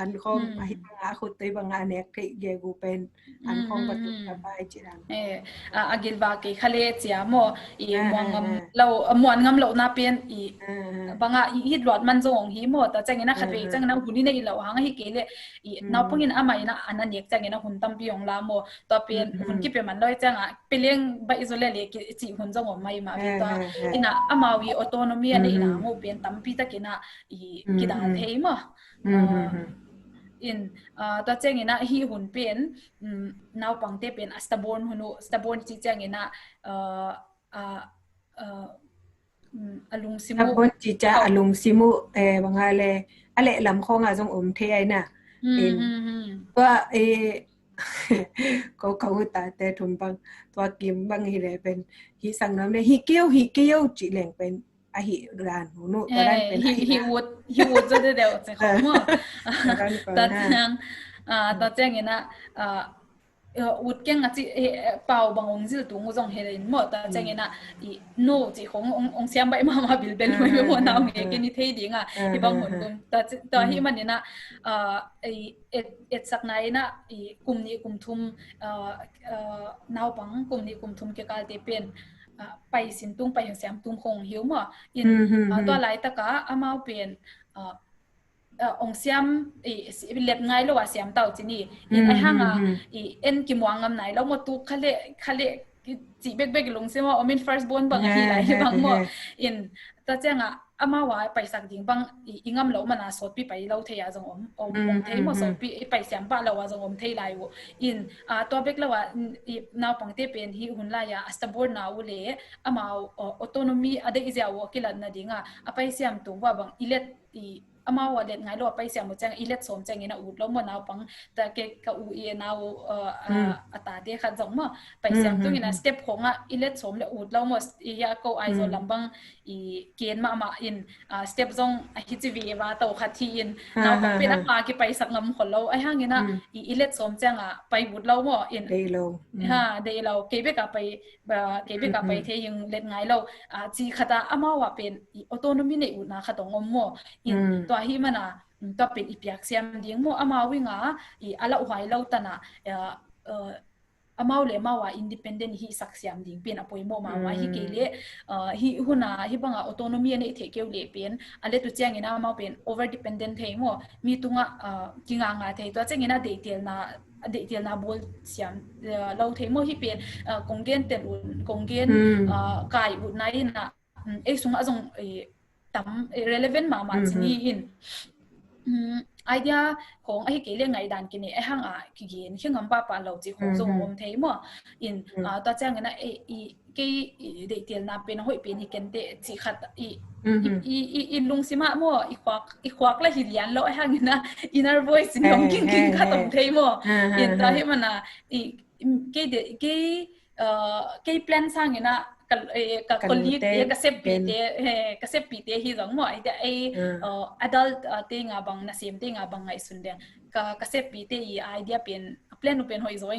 An khawng a hi banga a khut tei banga a nek theih gegu pen an khawng va tulh thapai, cih dan. A gilva kei kha le cia maw, i muan ngam lo, muan ngam lo na pen i banga i hit luat man zong hi maw. Tua ciangin a khat vei ciangin a hun i neih lo hang a hi kei le i naupangin amah in a an a nek ciangin a hun tampi hong la maw. Tua pen hun kipia man lo i cianga peleng baih zaw le le cih hun zong om mai mah ve. Tua ina amau i autonomy a neihna mu pen tampi takin a i kidal thei maw. In tua ciangin a hi hun pen naupangte pen a stubborn hun uh, stubborn ci ciangin a a lungsim uh. Stubborn ci cia a lungsim uh, banga le a lehlam khawnga zong om thei ai na. Tua ko ka uta te thum bang, tua kim bang hi le pen hi sang nam le hi keu hi keu ci leng pen a hi dan hun uh. Tua dan pen hi ut, hi ut zaw de deuh ci khawng maw. Tua ciang tua ciangin a ut keng a ci pau bang ong zil tung uh zong he in maw. Tua ciangin a i no ci khawng ong siam baih mahmah bilbel hui maw, nau nge kei ni thei ding a hi bang hun kum. Tua hi manin a etsakna in a i kum nih kum thum, naupang kum nih kum thum kikalte pen paisin tung, paisiam tung khong hiu maw. In tua laitaka amau pen ong siam let ngai lo a siam tau ci ni. In ai hanga i en kimuang ngam nai lo maw, tu khale khale ci bekbek lungsim a om in, first born bang a hi lai hi bang maw. In tua cianga amau a paisak ding bang i ngam lo mana sawtpi pai lo thei a zong om, om thei maw, sawtpi i paisiam pah lo a zong om thei lai uh. In tua bek lo a i naupangte pen hi hun lai a a stubborn na uh le amau autonomy a deih zia uh a kilatna dinga a paisiam tung uh a bang i let i amau a let ngai lo a paisiam uh ciang i let sawm ciangin a ut lo maw. Naupang ta ke ka u i nau a tate khat zong maw paisiam tungin a step khawngah i let sawm le ut lo maw. I hia ko Aizawl lam bang i ken mahmah in step zong a hi ci vi va to khat hi in naupang pen a ma kipaisak ngam khol lo. Ai hangin a i let sawm cianga pai ut lo maw. In dei lo, ha dei lo, kei beka pai kei beka pai thei hing let ngai lo ci khata amau a pen i autonomy nei utna khat ong om maw. In tua hi mana tua pen i piak siam ding maw. Amau inga i a lauhuai lo tana amau le amau a independent hi sak siam ding pen a poimawh mahmah hi kei le hi huna hi banga autonomy a neih theih keu le pen a let uh ciangin amau pen over dependent thei maw. Mi tungah kinganga thei, tua ciangin a deihtelna a deihtelna bawl siam lo thei maw. Hi pen kong gen tel un, kong gen kai utna in a ei sungah zong tam relevant mahmah ci ni in idea khawng ahi kei le ngaihdan kinei a hanga kigen hi ngam pahpah lo ci khawng zong om thei maw. In tua ciangin a i kei i deihtelna pen a hoih pen hi kente ci khat i i lungsimah maw i khuak i khuak la hi lian lo a hangin a inner voice in hong kingking khat om thei maw. In tua hi mana i kei de kei kei plan sangin a ka colleague te, ka seppite, ka seppite hi zong maw, idea ei adult te nga bang, nasem te nga bang ngaihsun deng ka ka seppite i idea pen plan uh pen hoih zaw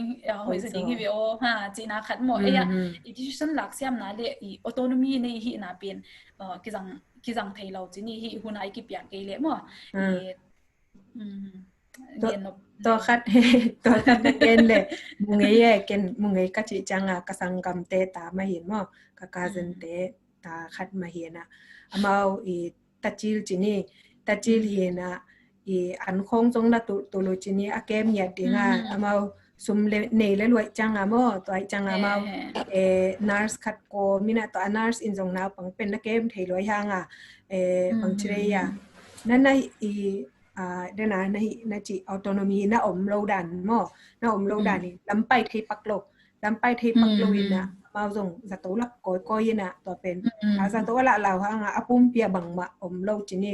hoih zaw ding hi ve aw ha cihna khat maw. Ei a i decision lak siamna le i autonomy nei hihna pen kizang kizang thei lo ci ni hi hun a i kipiak kei le maw. Tua khat tua khat na ken le mungei e, ken mungei ka cih cianga ka sanggamte ta mahin maw, ka cousin te ta khat mahin a, amau i tacil ci ni, tacil hin a i an khawng zong na tulh tulh uh ci ni, a kem ngiat ding a amau sum le nei le luaih cianga maw, tua ih cianga amau nurse khat kawm in a, tua a nurse in zong naupang pen na kem thei luai hanga bang ci rei a na na i dena na hih na cih autonomy na om lo dan maw, na om lo dan in lampai thei pak lo, lampai thei pak lo in a amau zong zato lak kawikawi in a, tua pen a zato a lahlau hanga a pumpi a bangmah om lo ci ni.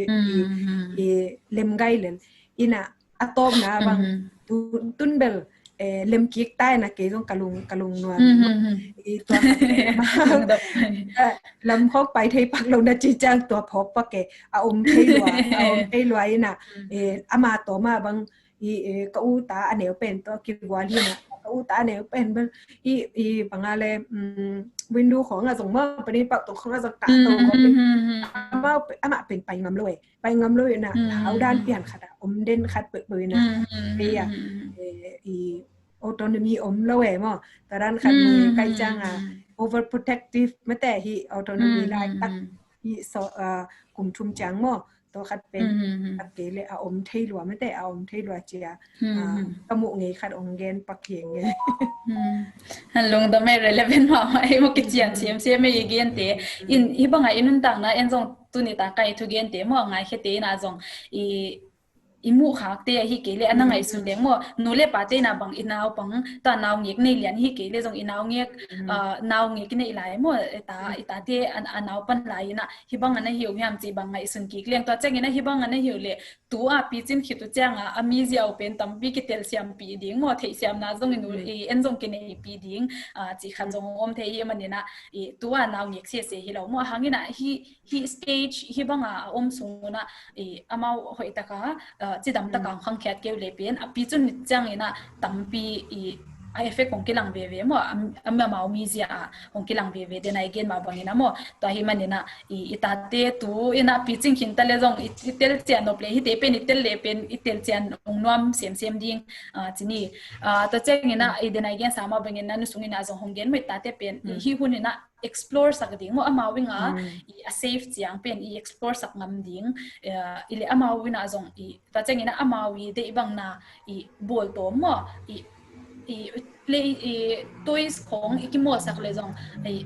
I lemgai lel in a a tawpna bang tun bel lemkik ta in a kei zong ka lung ka lung nuam i tua lam khawk pai thei pak lo na ci ciang tua phawk pak e, a om thei lua, a om thei lua in a ama tawma bang i, eh, ka u ta a neu pen tawh kigual hi na, ka u ta a neu pen bel i, i bang a le, mm, window khawng ah zong maw, panin pau tong khawng ah zong kah to khawng pen. Amau pe-, amah pen pai ngam lo e. Pai ngam lo e na, hau dan pian khat ah om den khat peuhpeuh e na. Ei a, eh, i autonomy om lo e maw. Tua dan khat mu e kai ciang a, overprotective mate hi autonomy lai tak hi so, ah, kum thum ciang maw. Tua khat pen, a kei le a om thei lua mate, a om thei lua cia. Ah, ka muh ngei khat ong gen pak hieng e. Han lungdam e, relevant mahmah e, maw kician siamsiam e i gente. In, hi bang a i nuntakna en zong tuni ta kai thugente maw, ngaikhete in a zong i, i muh khakte ahi kei le a na ngaihsun deng maw, nu le pate na bang i naupang, ta naungek nei lian hi kei le zong i naungek, ah, naungek i neih lai maw, i ta, i tate a, a naupan lai in a, hi bang a na hi uh hiam ci bang ngaihsun kik leng, tua ciangin a hi bang a na hi uh le, tu a picin khit uh ciang a, a mizia uh pen tampi kitelsiampih ding maw, theihsiamna zong i nu, i en zong kineipih ding, ah, ci khat zong om thei hi manin a, i tu a naungek sese hi lo maw, hangin a hi, hi stage hi bang a, a om sung un a, i amau hoih taka, ah, cidam taka hong khangkhiat kei uh le pen, a picun ciangin a tampi i a effect hong kilang veve maw, a, a, amau mizia a hong kilang veve den a i gen mah bangin a maw. Tua hi manin a i, i tate tu in a picing khin ta le zong i, i telcian nop le hite pen i tel le pen i telcian hong nuam semsem ding, ah, ci ni. Ah, tua ciangin a i den a i gensa mah bangin a nu sungin a zong hong gen maw i tate pen i hi hun in a explore sak ding maw, amau ing a i a safe ciang pen i explore sak ngam ding, eh, i le amau in a zong i, tua ciangin a amau i deih bang na i bawl tawm maw, i, i play, i toys khawng i kimawl sak le zong i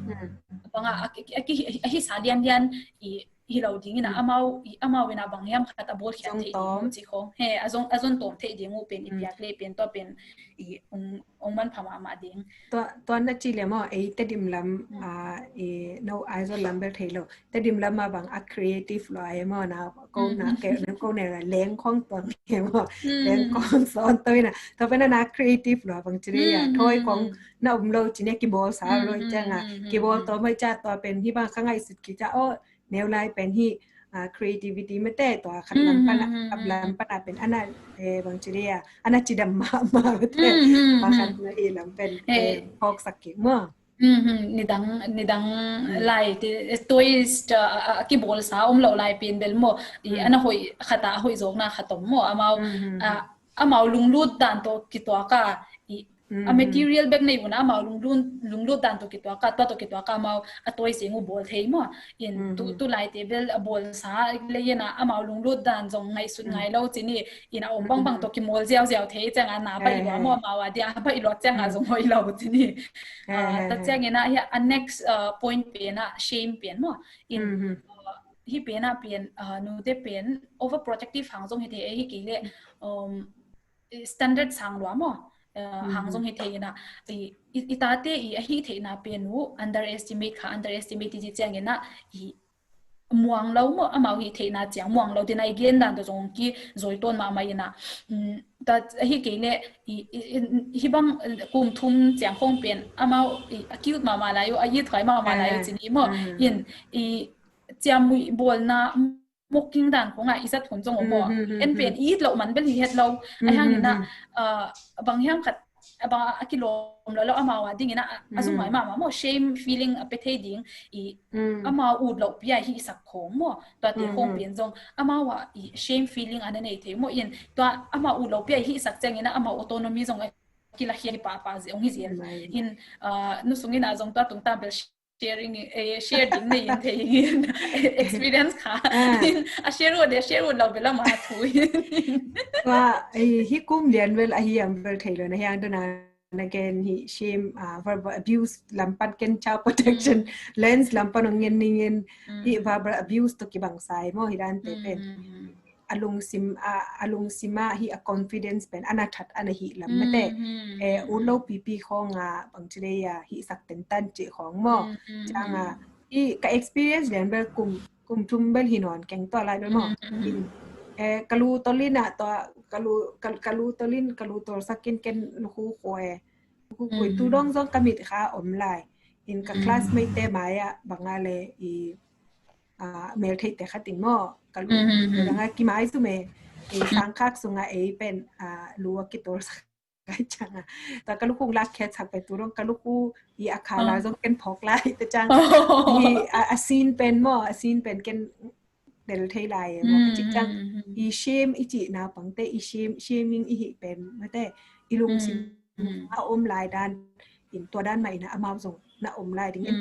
bang a, a, a, a, a hi sa lianlian i hi lo ding in a amau, i amau in a bang hiam khat a bawl khiat theih ding maw ci khawng. He, a zong, a zon tawm theih ding uh pen i piak le pen tua pen i ong, ong manpha mahmah ding. Tua, tua na ci le maw, ei Tedim lam, ah, i no Aizawl lam bel thei lo. Tedim lam a bang a creative lo ai maw na, ko na ke na ko ne la leng khawng tuang e maw. Leng khawng sawn to ina. Tua pen na creative lo bang ci le a. Thoi khawng na um lo ci ne kibawl sa lo ciang a. Kibawl to mai ca tua pen hi bang ka ngaihsut ki ca o neu lai pen hi, ah, creativity mate tua khat lam pan a, khat lam pan a pen ana, eh, bang ci le a, ana cidam mahmah mate. Tua khat na i lam pen, eh, phawk sak kik maw. Nidang, nidang lai ti, eh, toys, ah, ah, kibawl sa om lo lai pen bel maw. I ana hoih khat a hoih zawkna khat om maw. Amau, ah, amau lunglut dan tawh kituak a, i a material bek nei un a amau lunglut, lunglut dan tawh kituak a, tua tawh kituak a amau a toys zing uh bawl thei maw. In tu, tu lai te bel a bawl sa le in a amau lunglut dan zong ngaihsut ngai lo ci ni. In a om bangbang tawh kimawl ziauziau thei ciang a na baih lua maw, amau a dia baih lua ciang a zong hoih lo ci ni. Ah, tua ciangin a hi a next, ah, point pen a shame pen maw. In, ah, hi pen a pen, ah, nute pen overprotective hang zong hi thei, eh, hi kei le, um, standard sang lua maw, eh, hang zong hi thei ina, i, i, i tate i a hih theihna pen uh underestimate kha, underestimate i ci ciang ina i muang lo maw, amau hih theihna ciang muang lo tina i gen dan tawh zong ki zoi tawn mahmah ina, um, ta a hi kei le i, i, i, hi bang, eh, kum thum ciang khong pen amau i a cute mahmah lai uh, a i thuai mahmah lai uh ci ni maw, in i ciamui bawlna mocking dan khong a i zat hun zong om maw. En pen i it loh man bel hi het lo. Ai hang ina, ah, bang hiam khat, ah, bang a kilawm lo lo amau a ding ina, a zung ngai mahmah maw, shame feeling a pe thei ding i amau ut loh pia hi sak khong maw. Tua te khong pen zong amau a i shame feeling a na nei thei maw. In tua amau ut loh pia hi sak ciang ina amau autonomy zong a kila hi papa zi ong hi zi. In, ah, nu sung ina zong tua tung tam bel sharing, eh, share ding nei in thei in experience kha. Ah. In, a share ut, a share ut lo bel a ma thu in. Tua, eh, hi kum lian bel a hi ang bel thei lo na hi ang dona na gen hi shame, ah, verbal abuse lam pan ken child protection lens lam pan ong ngen ning in hi verbal abuse to kibang sai maw hi dan te pen. A lungsim, a, a lungsim ah hi a confidence pen ana that ana hi lam mate. Eh, ut lo pipi khong a bang ci le a hi sak ten tan ci khong maw. Ciang a hi ka experience lian bel kum, kum thum bel hi nawn keng tua lai bel maw. In, eh, ka lu tolin a tua, ka lu, ka, ka lu tolin, ka lu tol sakin ken lu khu khu e. Khu khu tu dong zong ka mit kha om lai. In ka classmate te mai a bang a le i ah, mel theite khat in maw. Ka lu, mm, mm, mm, dang a kimai su me. ei sangkhak sungah ei pen, ah, lu a kitol sak kai ciang a. Tua ka lukhu lak khiat sak pen tu dong ka lukhu i a kha la zong ken phawk lai te ciang. I a, a sin pen maw, a sin pen ken del thei lai e maw. Ka cih ciang i shame i cih naupangte i shame, shaming i hih pen mate i lungsim a om lai dan in tua dan mah in a amau zong na om lai ding in.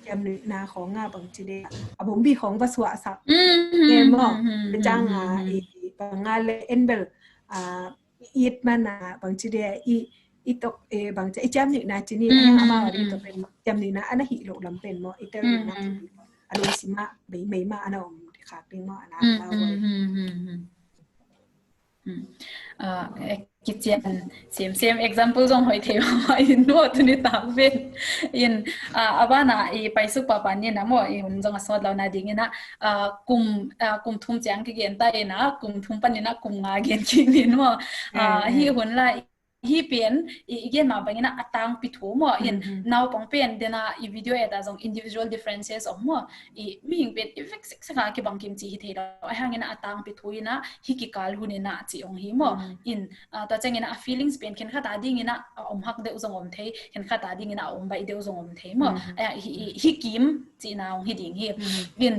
Kiam nuihna khawng a bang ci de a bombi khawng va suah sak e maw. Te ciang a i bang a le en bel a it man a bang ci de i, i tok e bang ci i kiam nuihna ci ni a hiang amau a ding tok pen kiam nuihna a na hih loh lam pen maw i tel nuihna ci ni a lungsim a bei mei ma a na om khak ding maw a na amau a. Kician same same example zong hoih thei mahmah in maw tuni tak ven in a bana i paisuk papa ni na maw i hun zong a sawt lo na ding in a kum kum thum ciang kigen ta in a kum thum pan in a kum nga gen kik ni maw hi hun la hi pen i gen ma bangin a tangpi thu maw in naupang pen dena i video eta zong individual differences om maw i mihing pen i vek sek sek a kibang kim ci hi thei lo a hangin a tangpi thu in a hi kikal hun in a ci ong hi maw in tua ciangin a feelings pen khen khata dingin a om hak deuh zong om thei khen khata dingin a om baih deuh zong om thei maw hi kim cihna ong hi ding hi in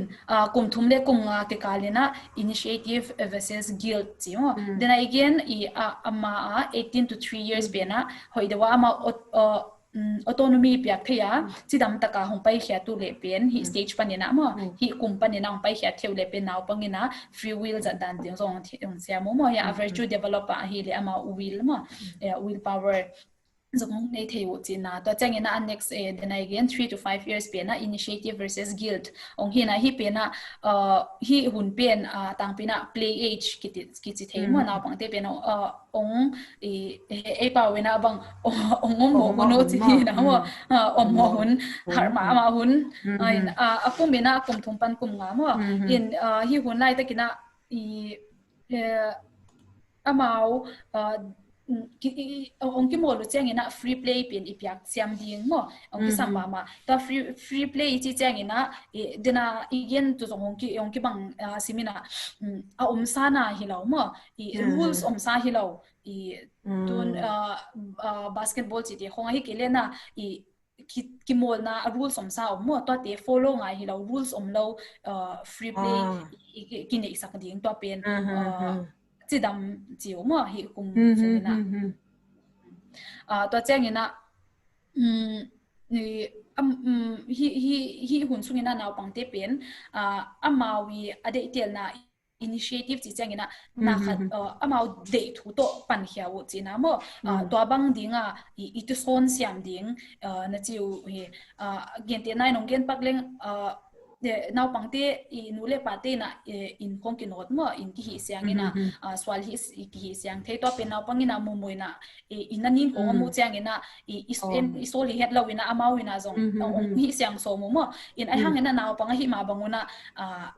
kum thum le kum nga kikal in a initiative versus guilt ci maw dena i gen i ama a eighteen to three years pen a hoih deuh a ama autonomy piak thei a cidam taka hong paikhiat uh leh pen hi stage panin a maw hi kum panin a hong paikhiat thei uh leh pen naupang in a free will zat dan ding zong hong siam uh maw hi a virtue develop a hi leh ama will maw will power zong hong nei thei uh cihna tua ciangin a next dena i gen three to five years pen a initiative versus guilt ong hi na hi pen a hi hun pen tangpi in a play age kici thei maw naupangte pen a ong ei pau in a bang ong om mawh hun uh ci hi na maw om mawh hun harh mahmah hun a kum in a kum thum pan kum nga maw in hi hun laitakin a i amau ong kimawl uh ciangin a free play pen i piak siam ding maw ong kisam mahmah tua free play i ci ciangin a dena i gen tu zong ong kibang simin a a omsa na hi lo maw i rules omsa hi lo i tun basketball cite khong a hi kei lena i kimawlna a rules omsa om maw tuate follow ngai hi lo rules om lo free play kineihsak ding tua pen cidam ci uh maw hi kum sungin a tua ciangin a hi hun sungin a naupangte pen amau i a deihtelna initiative ci ciangin a na khat amau deih thu tawh pankhia uh cihna maw tua bang ding a i tusawn siam ding na ci uh hi gente nai nong gen pak leng naupangte i nu le pate in a in khong kinawt maw in kihih siang in a sual hih kihih siang thei tua pen naupang in a mumui in a i na nin khong a muh ciangin a i sawl hi het lo in a amau in a zong hih siang sawm uh maw in a hang in a naupang a hih ma bang un a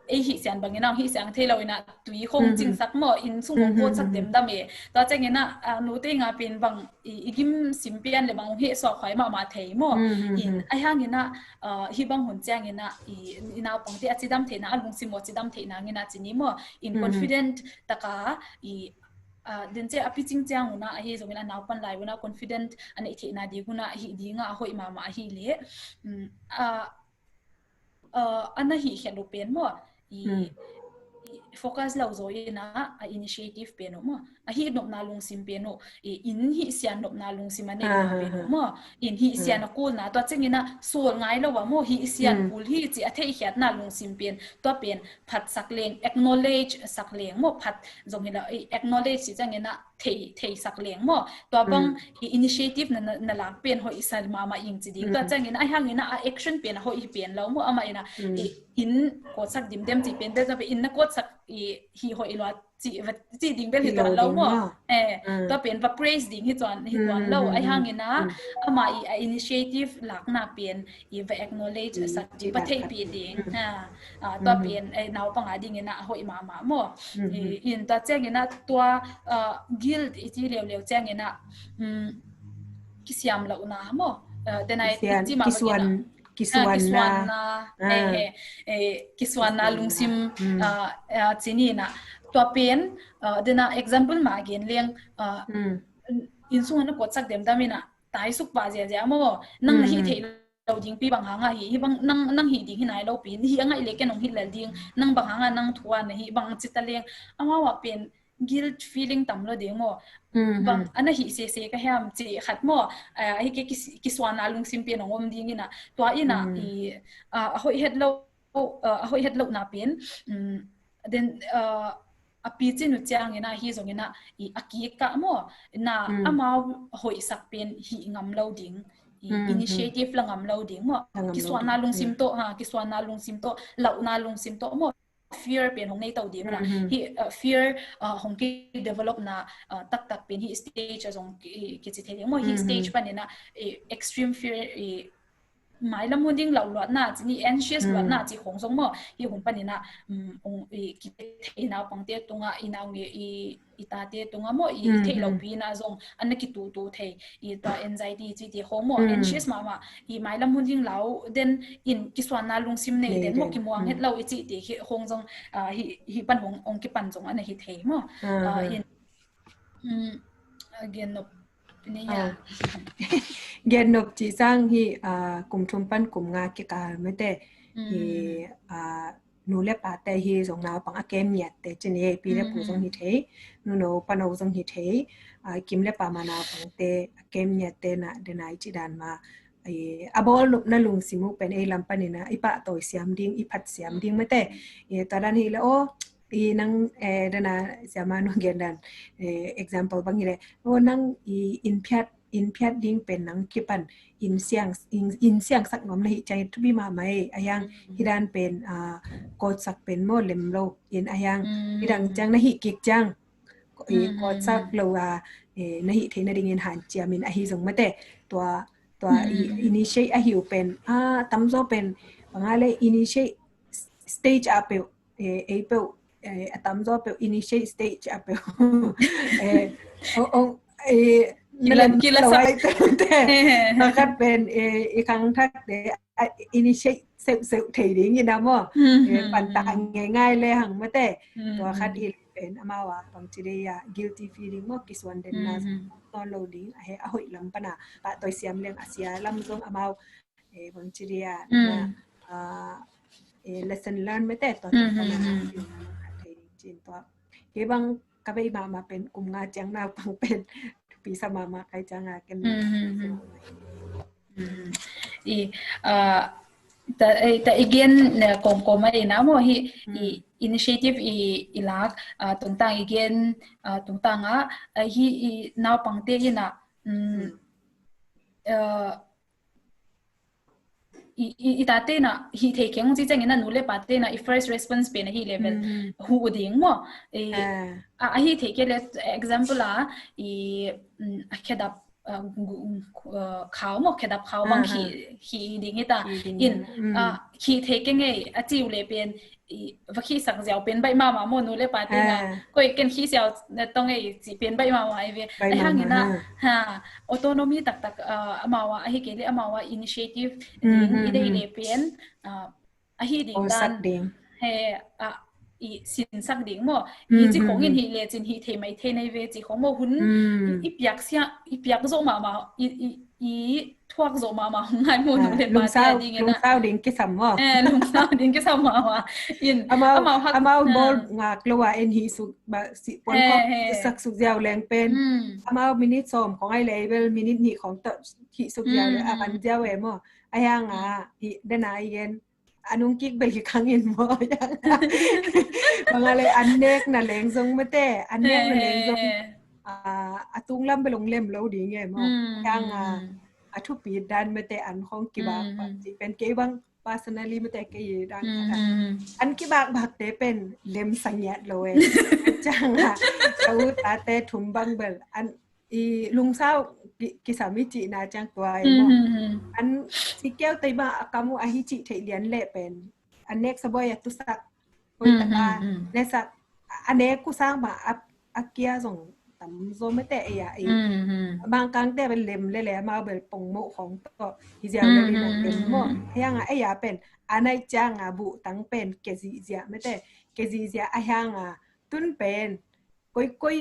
ei hih sian bangin a hih siang thei lo in a tui khong cingsak maw in sung khong kawtsak demdam e tua ciangin a nute nga pen bang i gim sim pian le bang hong heh suak huai mahmah thei maw in a hang in a hi bang hun ciangin a i naupangte a cidam theihna a lungsim maw cidam theihna ngin a ci ni maw in confident taka i den ce a picing ciang un a ahi zongin a naupan lai un a confident a neih theihna ding un a ahi ding a a hoih mahmah ahi leh a na hih khiat uh pen maw i focus lo zaw in a a initiative pen uh maw a hih nopna lungsim pen uh in hih sian nopna lungsim a neih pen uh maw in hih sian a kulna tua ciangin a sawl ngai lo a maw hih sian kul hi ci a theihkhiatna lungsim pen tua pen phat sak leng acknowledge sak leng maw phat zong hi lo acknowledge ci ciangin a thei thei sak leng maw tua bang i initiative na na lak pen hoih sa mahmah ing ci ding tua ciangin a hangin a action pen a hoih hi pen lo maw amah in a in kawtsak dimdem ci pen bel tua pen in na kawtsak hi hoih lua ci ding bel hi tuan lo maw eh tua pen va praise ding hi tuan hi tuan lo a hangin a amah i a initiative lakna pen i va acknowledge sak ding va theihpih ding tua pen naupang a dingin a hoih mahmah maw in tua ciangin a tua guilt i ci leuleu ciangin a kisiam lohna maw denai kisuanna kisuanna lungsim ci ni in a tua pen, uh, dena example mah gen leng, uh, Mm. inn sungah na kuatsak demdam in ah, taisuk pah ziazia maw, nang na hih Mm. theih lo ding pi bang hangah hi, hi bang nang, nang hih ding hi nai lo pi, hih a ngaih le ken hong hih lel ding, nang bang hangah nang thu a na hih bang ci ta leng, amau ah pen guilt feeling tam lo ding maw. Mm. Bang a na hih sese ka hiam ci khat maw, ah, hi ke kis-, kisuanna lungsim pen hong om ding in ah, tua in ah, Mm. i, ah, a hoih het lo, ah, a hoih het lohna pen, mm, then, ah, a picin uh ciangin ah, hi zongin ah, i a kik ah maw, na Mm. amau hoihsak pen hih ngam lo ding, i Mm, initiative la ngam lo ding maw, La ngam lo kisuanna ding. lungsim Mm. tawh, ha, kisuanna lungsim tawh, lauhna lungsim tawh maw, fear pen hong nei to ding na. Mm, mm. Hi, uh, fear, uh, hong ki develop na, uh, taktak pen hi stage a zong ki, kici thei ding maw, hi Mm, stage mm. Panin ah, i extreme fear, i mailam hun ding lauh luatna, ci ni anxious Mm. luatna, ci khong zong maw, hi hun panin ah, um, ong, i, ki thei naupangte tungah, i nau nge, i, i tate tungah maw, i Mm, thei lo mm. pi na zong, an na kitutu thei, i tua anxiety ci ti khong maw, Mm. anxious mahmah, i mailam hun ding lau, then in kisuanna lungsim nei Nei den maw, den. kimuang Mm. het lo i ci ti hi khong zong, ah, hi, hi pan hong, hong kipan zong an na hi thei maw. Ah, Ah, ah. in, mm, again, no, Nia. Ah. Gen nop cih sang hi, ah, kum thum pan kum nga kikal mete. Mm. Hi, ah, nu le pate hi zong naupang a kem ngiatte ci ni, pi le pu zong hi thei, nu no pa no zong hi thei, ah, kim le pa ma naupangte a kem ngiatte na denai ci dan ma, eh, a bawl nopna lungsim uh pen ei lam panin ah i pahtawi siam ding, i phat siam ding mete. Eh, tua dan hi le aw, i nang, eh, dana siama nu gen dan, eh, example bang hi le, aw nang i innphiat, innphiat ding pen nang kipan, inn siang, inn, inn siangsak nuam na hih ciang thupi mahmah ei, a hiang, Mm. hi dan pen, ah, kawtsak pen maw lem lo, in a hiang, Mm. hi dang ciang na hih kik ciang, i Mm, mm, kawtsak mm. lo a, eh, na hih theih nadingin hanciam in ahi zong mete, tua, tua i Mm, mm. initiate ahi uh pen, ah, tamzaw pen, bang a le initiate stage a peuh, eh, ei peuh, eh, a tamzaw peuh initiate stage a peuh. Eh, ong, ong, eh, Kilam, na lem kilasak. lo ai tu te. He, he, he. Tua khat pen, eh, i khangthakte, ah, initiate seuhseuh thei ding in a maw. Mm, Eh, mm, pan ta mm. ngai ngai le hang mete. Mm, Tua khat mm. hi pen amau a bang ci dei a guilty feeling maw, kisuan den na Mm, mm. nawn lo ding, a he a hoih lam pana pahtawi siam leng a sia lam zong amau, eh, bang ci dei a Mm. na, ah, eh, lesson learn mete tua Mm, tua pana mm, mm. a thei ding cin tua. Kei bang ka bei mahmah pen kum nga ciang naupang pen thupi sa mahmah kai ciang a ken. Mm, mm, mm. Mm. I, ah, ta, eh, ta again, eh, kawmkawm a i na maw hi, i initiative i, i lak, ah, tungtang again, ah, tungtang a, ah, hi i naupangte in a, mm, ah, i, i, i tate in a, hi thei keng ci ciangin a nu le pate in a, i first response pen a hi level, Mm. hu ding maw. I, Ah. a, a hi thei ke le example a, i, mm, a khedap, ah, gu-, gu-, ah, khau maw, khedap khau bang Ah, khi, ah. Khi ding hi ta. Khi ding In, hi ta. Mm. ah, khi thei keng ei, a ciu le pen, i, va khi sak ziau pen baih mahmah maw nu le pa te nga. Ah. Koi ken khi siau na tong ei ci pen baih mahmah ei ve. Baih mahmah, hangin a, ha. Ha, autonomy taktak, ah, amau a, a hi kei le amau a initiative ding, mm, i dei le pen, ah, a hi ding dan. He, ah, i sinsak ding maw. I ci khong in hi le cin hi thei mai thei nei ve ci khong maw hun. Mm. I, i piak sia, i piak zo mahmah, i, i, i thuak zo mahmah hong ngai maw nu le pa te ding in a. Lungsau ding kisam maw. Eh, lungsau ding kisam mahmah. In, amau, amau hak, amau bawl ngak lo a en hi suk, ba, si, puan khong sak suk ziau leng pen. Mm. Amau minute sawm khong ai le bel minute nih khong tawh hi suk ziau le a kan ziau e maw. A hiang a, hi, dena i gen. A nung kik bel hi khang in maw. Bang a le an nek na leng zong mate, an nek na leng zong. Eh. Ah, a tung lam bel ong lem lo ding e maw. Mm. Hiang a, a thupi dan mate an khong kibak bak ci pen kei bang personally mate kei dan khat a. Mm. An kibak bak te pen lem sa ngiat lo e. Ciang a, ka u tate thum bang bel an i lungsau ki, kisam i cihna ciang tua e maw. Mm. An si keu tei bang a kam uh a hi cih theih lian le pen. An nek sa boi a tusak. Hoi taka, mm, mm, mm, ne sak, a nek uh sang bang a, a kia zong tam zo mate e a, e. Mm, mm. Bang kang te bel lem le le amau bel pong moh khong tawh hi ziau le li na tem maw. Mm, mm, mm. Hiang a, e a pen, a nai ciang a buh tang pen, ke zih ziah mate, ke zih ziah a hiang a, tun pen koikoi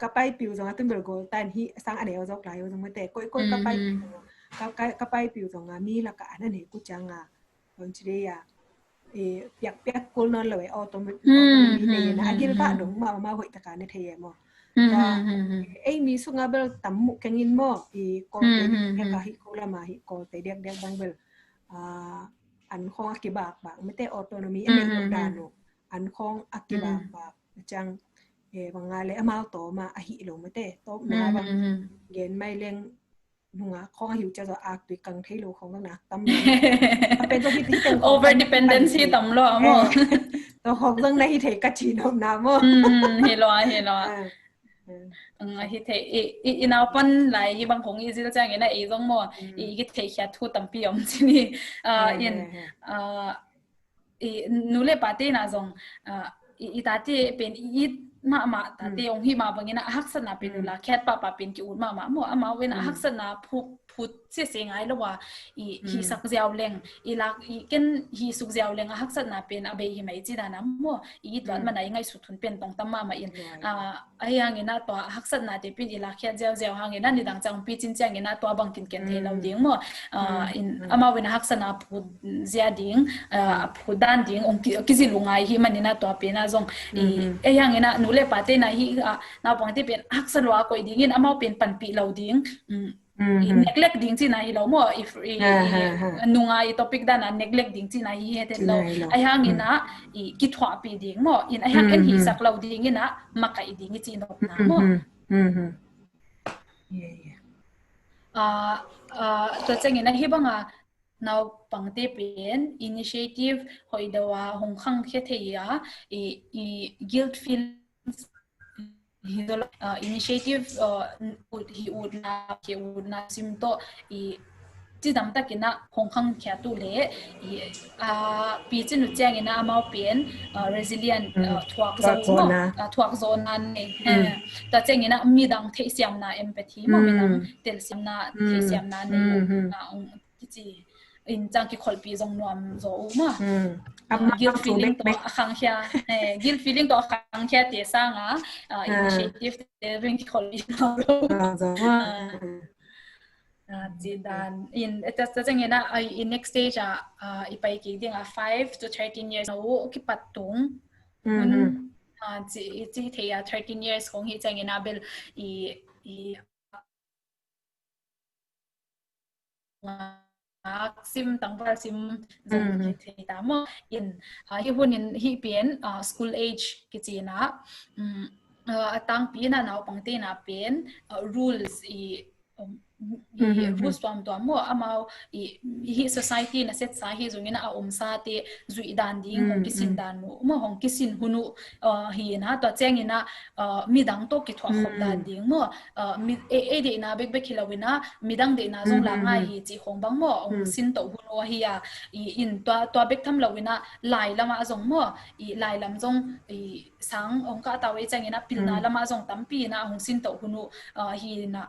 ka paipiu zong a tun bel gol tan hi sang a neu zok lai zong mate koikoi ka paipiu zong a ka paipiu zong a mi laka an a nei ku ciang a kon ci dei a piak piak kul non lo e autonomy nei na a gil ba dong ma ma hoi taka ne thei e mo. Ei mi sunga bel tam mu kengin mo i kol te diak diak a hi kul ama hi kol te diak diak bang bel an khong a kibak bak mate autonomy a nei lo dan lo an khong a kibak bak ciang bang nga le amau to ma a hi lo mate to na bang gen mai leng nunga khong a hiu cia zo ak tui kang thei lo khong nak tam a pen zo hi ti teng over dependency tam lo mo to khong zong na hi thei ka ci nom na mo hi lo hi lo a hi thei i i nau pan lai hi bang khong i zil ciang ina i zong mo i ki thei khia thu tampi om ci ni in i nu le pa te na zong i i tate pen i it mahmah tate ong hi mah bangin a haksatna pen u la khiat pahpah pen ki ut mahmah maw amau in a haksatna phut phut sese ngai lo a i hi sak ziau leng i lak i ken hi suk ziau leng a haksatna pen a bei hi mai ci dana maw i it luat mana i ngaihsut hun pen tong tam mahmah in a ahi hangin a tua haksatna te pin i lak khiat ziau ziau hangin a nidang ciang picin ciangin a tua bangkin ken thei lo ding maw in amau in a haksatna phut zia ding a phut dan ding ong kizil u ngai hi manin a tua pen a zong i ahi hangin a nu le pa te na hi a naupang te pen haksa lua koih dingin amau pen panpih lo ding i neglect ding cina hi lo maw i nunga i topic dana neglect ding cina hi he te lo ahi hangin a i kithuahpih ding maw in ahi hang en hi sak lo dingin a makaih ding i ci nopna maw tua ciangin a hi banga naupangte pen initiative hoih deuh a hong khangkhia thei a i guilt feelings initiative hi utna khia utna sim tawh i cidam takin a hong khangkhia tu le i picin u ciangin a amau pen resilient thuak zo thuak zo nan nei ta ciangin a midang theihsiamna empathy maw midang telsiamna theihsiamna nei kici in cang kikholhpi zong nuam zo u ma guilt feeling tawh a khangkhia guilt feeling tawh a khangkhia te sanga initiative te ring kikholhpi nuam zo. Ci dan in ta ciangin a i next stage a i pai kik ding a five to thirteen years na u kipat tung hun ci thei a thirteen years kong hi ciangin a bel i i ngak sim tangval sim zong hi thei ta maw in hi hun in hi pian school age kici na a tangpi na naupangte na pian rules i rules tuamtuam maw amau i hi society na setsa hi zongin a omsa te zuih dan ding hong kisin dan uh maw hong kisin hun uh hi na tua ciangin a midang tawh kithuah khop dan ding maw ei deihna bekbek hi lo in a midang deihna zong la ngai hi cih khong bang maw hong sin toh hun uh ahi a i in tua tua bek tham lo in a lai lam ah zong maw i lai lam zong i sang hong kah tau ei ciangin a pilna lam ah zong tampi in a hong sin toh hun uh hi in a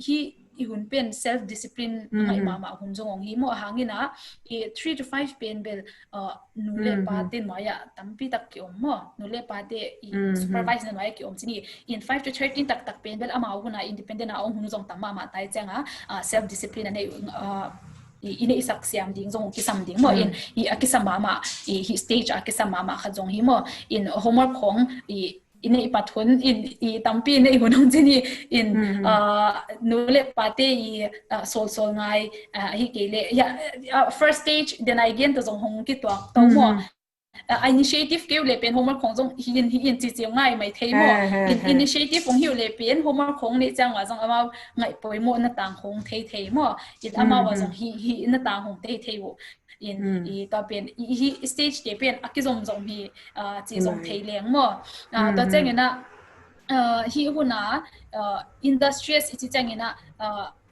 hi i hun pen self discipline a ngaih mahmah hun zong hong hi maw a hangin a i three to five pen bel nu le pa te nuai ah tampi tak ki om maw nu le pa te i supervise na nuai ah ki om cini in five to thirteen taktak pen bel amau hun a independent a ong hun zong tam mahmah tai ciang a self discipline a nei i neihsak siam ding zong kisam ding maw in i a kisam mahmah i hi stage a kisam mahmah khat zong hi maw in homework khong i i neih pat hun in i tampi neih hun hong cin hi in nu le pate i solsol ngai hi kei le first stage den ai gen ta zong hong kituak to maw a initiative keu le pen homework khong zong hi in hi in ci ciu ngai mai thei maw in initiative hong hiu le pen homework khong neih ciang wa zong amau ngaih poimawh na tang hong thei thei maw in amau wa zong hi hi na tang hong thei thei uh in i ta pen i hi stage te pen a kizom zom hi ci zong thei leng maw ta ciangin a hi hun a industrious i ci ciangin a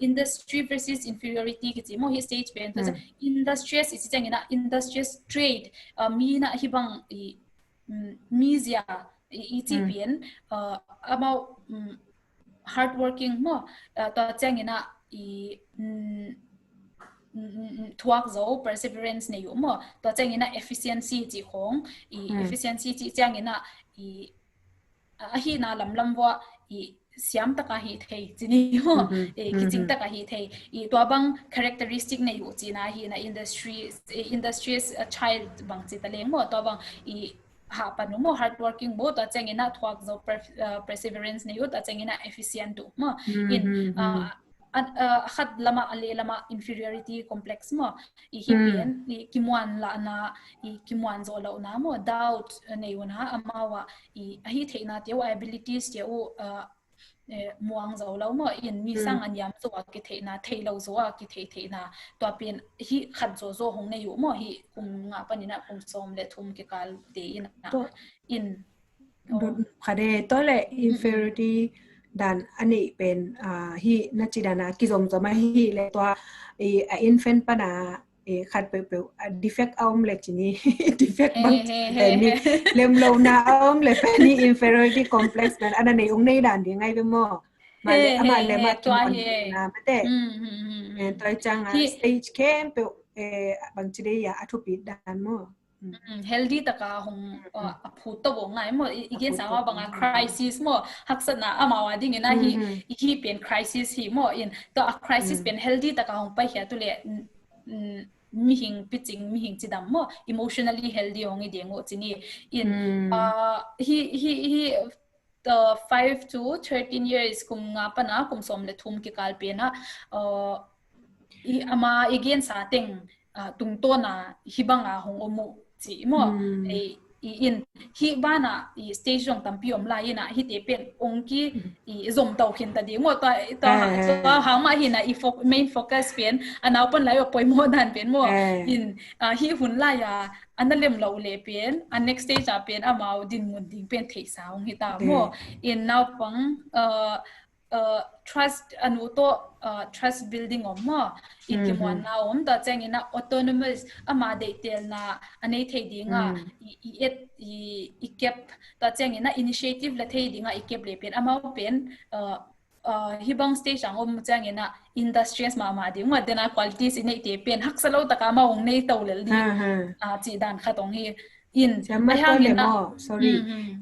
industry versus inferiority kici maw hi stage pen ta industrious i ci ciangin a industrious trade mi na hi bang i mizia i ci pen amau hardworking maw ta ciangin a i mm, mm, mm, thuak zo, perseverance nei uh maw. Tua ciangin ah efficiency cih khong, i efficiency cih ciangin ah i, a, ahihna lamlam vua i siam taka hi thei cini maw. I kicing taka hi thei. I tua bang characteristic nei uh cina hi na industry, i industrious, uh, child bang ci ta leng maw. Tua bang i hahpan uh maw, hardworking maw, tua ciangin ah thuak zo, per-, uh, perseverance nei uh, tua ciangin ah efficient uh maw. In, uh, a, a khat lamah, a leh lamah inferiority complex maw. I hi pen, i kimuan lahna, i kimuan zawh lohna maw, doubt, uh, nei uh na amau ah, i ahi theihna te uh, abilities te uh, uh, eh, muang zo lo maw, in mi sang a niam zo a kitheihna, thei lo zo a kitheih theihna, tua pen hi khat zawzaw hong nei uh maw, hi kum nga panin ah kum sawm le thum kikal te in ah. In, khat e, tua le inferiority dan a neih pen, ah, hi na ci dan a kizomzom a hi le tua, i, a infant pana, eh, khat peuhpeuh, ah, defect a om le cini, defect bang, eh, eh, eh, eh, lemlohna a om le pen hi inferiority complex pen a na nei ung nei dan ding ngai ve maw. Male, eh, amah le eh, amah eh, tua hi. Kimon na mate. Mm, mm, mm, mm. Eh, tua ciang a hi stage khempeuh, eh, bang ci dei a, a thupi dan maw. Mm, healthy taka hong, uh, a phut to bo ngai maw, i, i gensa ma banga crisis maw, haksatna amau a dingin a hi, i hi pen crisis hi maw, in tua a crisis pen healthy taka hong pai khia tu le, mm, mihing picing, mihing cidam maw, emotionally healthy hong hi ding uh cini. In, uh, hi, hi, hi, uh, five to thirteen years, kum nga pana kum sawm le thum kikal pen ah, uh, i ama i gensa teng, uh, tungtawna hi banga hong om uh ci maw. I, i in hi bana i stage zong tampi om lai ina hi te pen ong ki i zom tau khin ta ding maw. Tua, tua, tua hang mah hi na i fo-, main focus pen a nau pan lai a poimaw dan pen maw. In, uh, hi hun lai a a na lem lo le pen, a next stage a pen amau dinmun ding pen theihsa hong hi ta maw. In naupang, uh, uh, trust a nu tawh, uh, trust building om maw. In kimuanna om, tua ciangin a autonomous ama deihtelna a nei thei dinga, i, i et, i, i kep, tua ciangin a initiative la thei dinga i kep le pen, amau pen, uh, uh, hi bang stage ang om ciangin a industrious mahmah ding, ua dena qualities i neihte pen haksa lo taka ma ong nei to lel ding, uh, cih dan khat ong hi in. Siam ai hang tua le in a maw, sorry.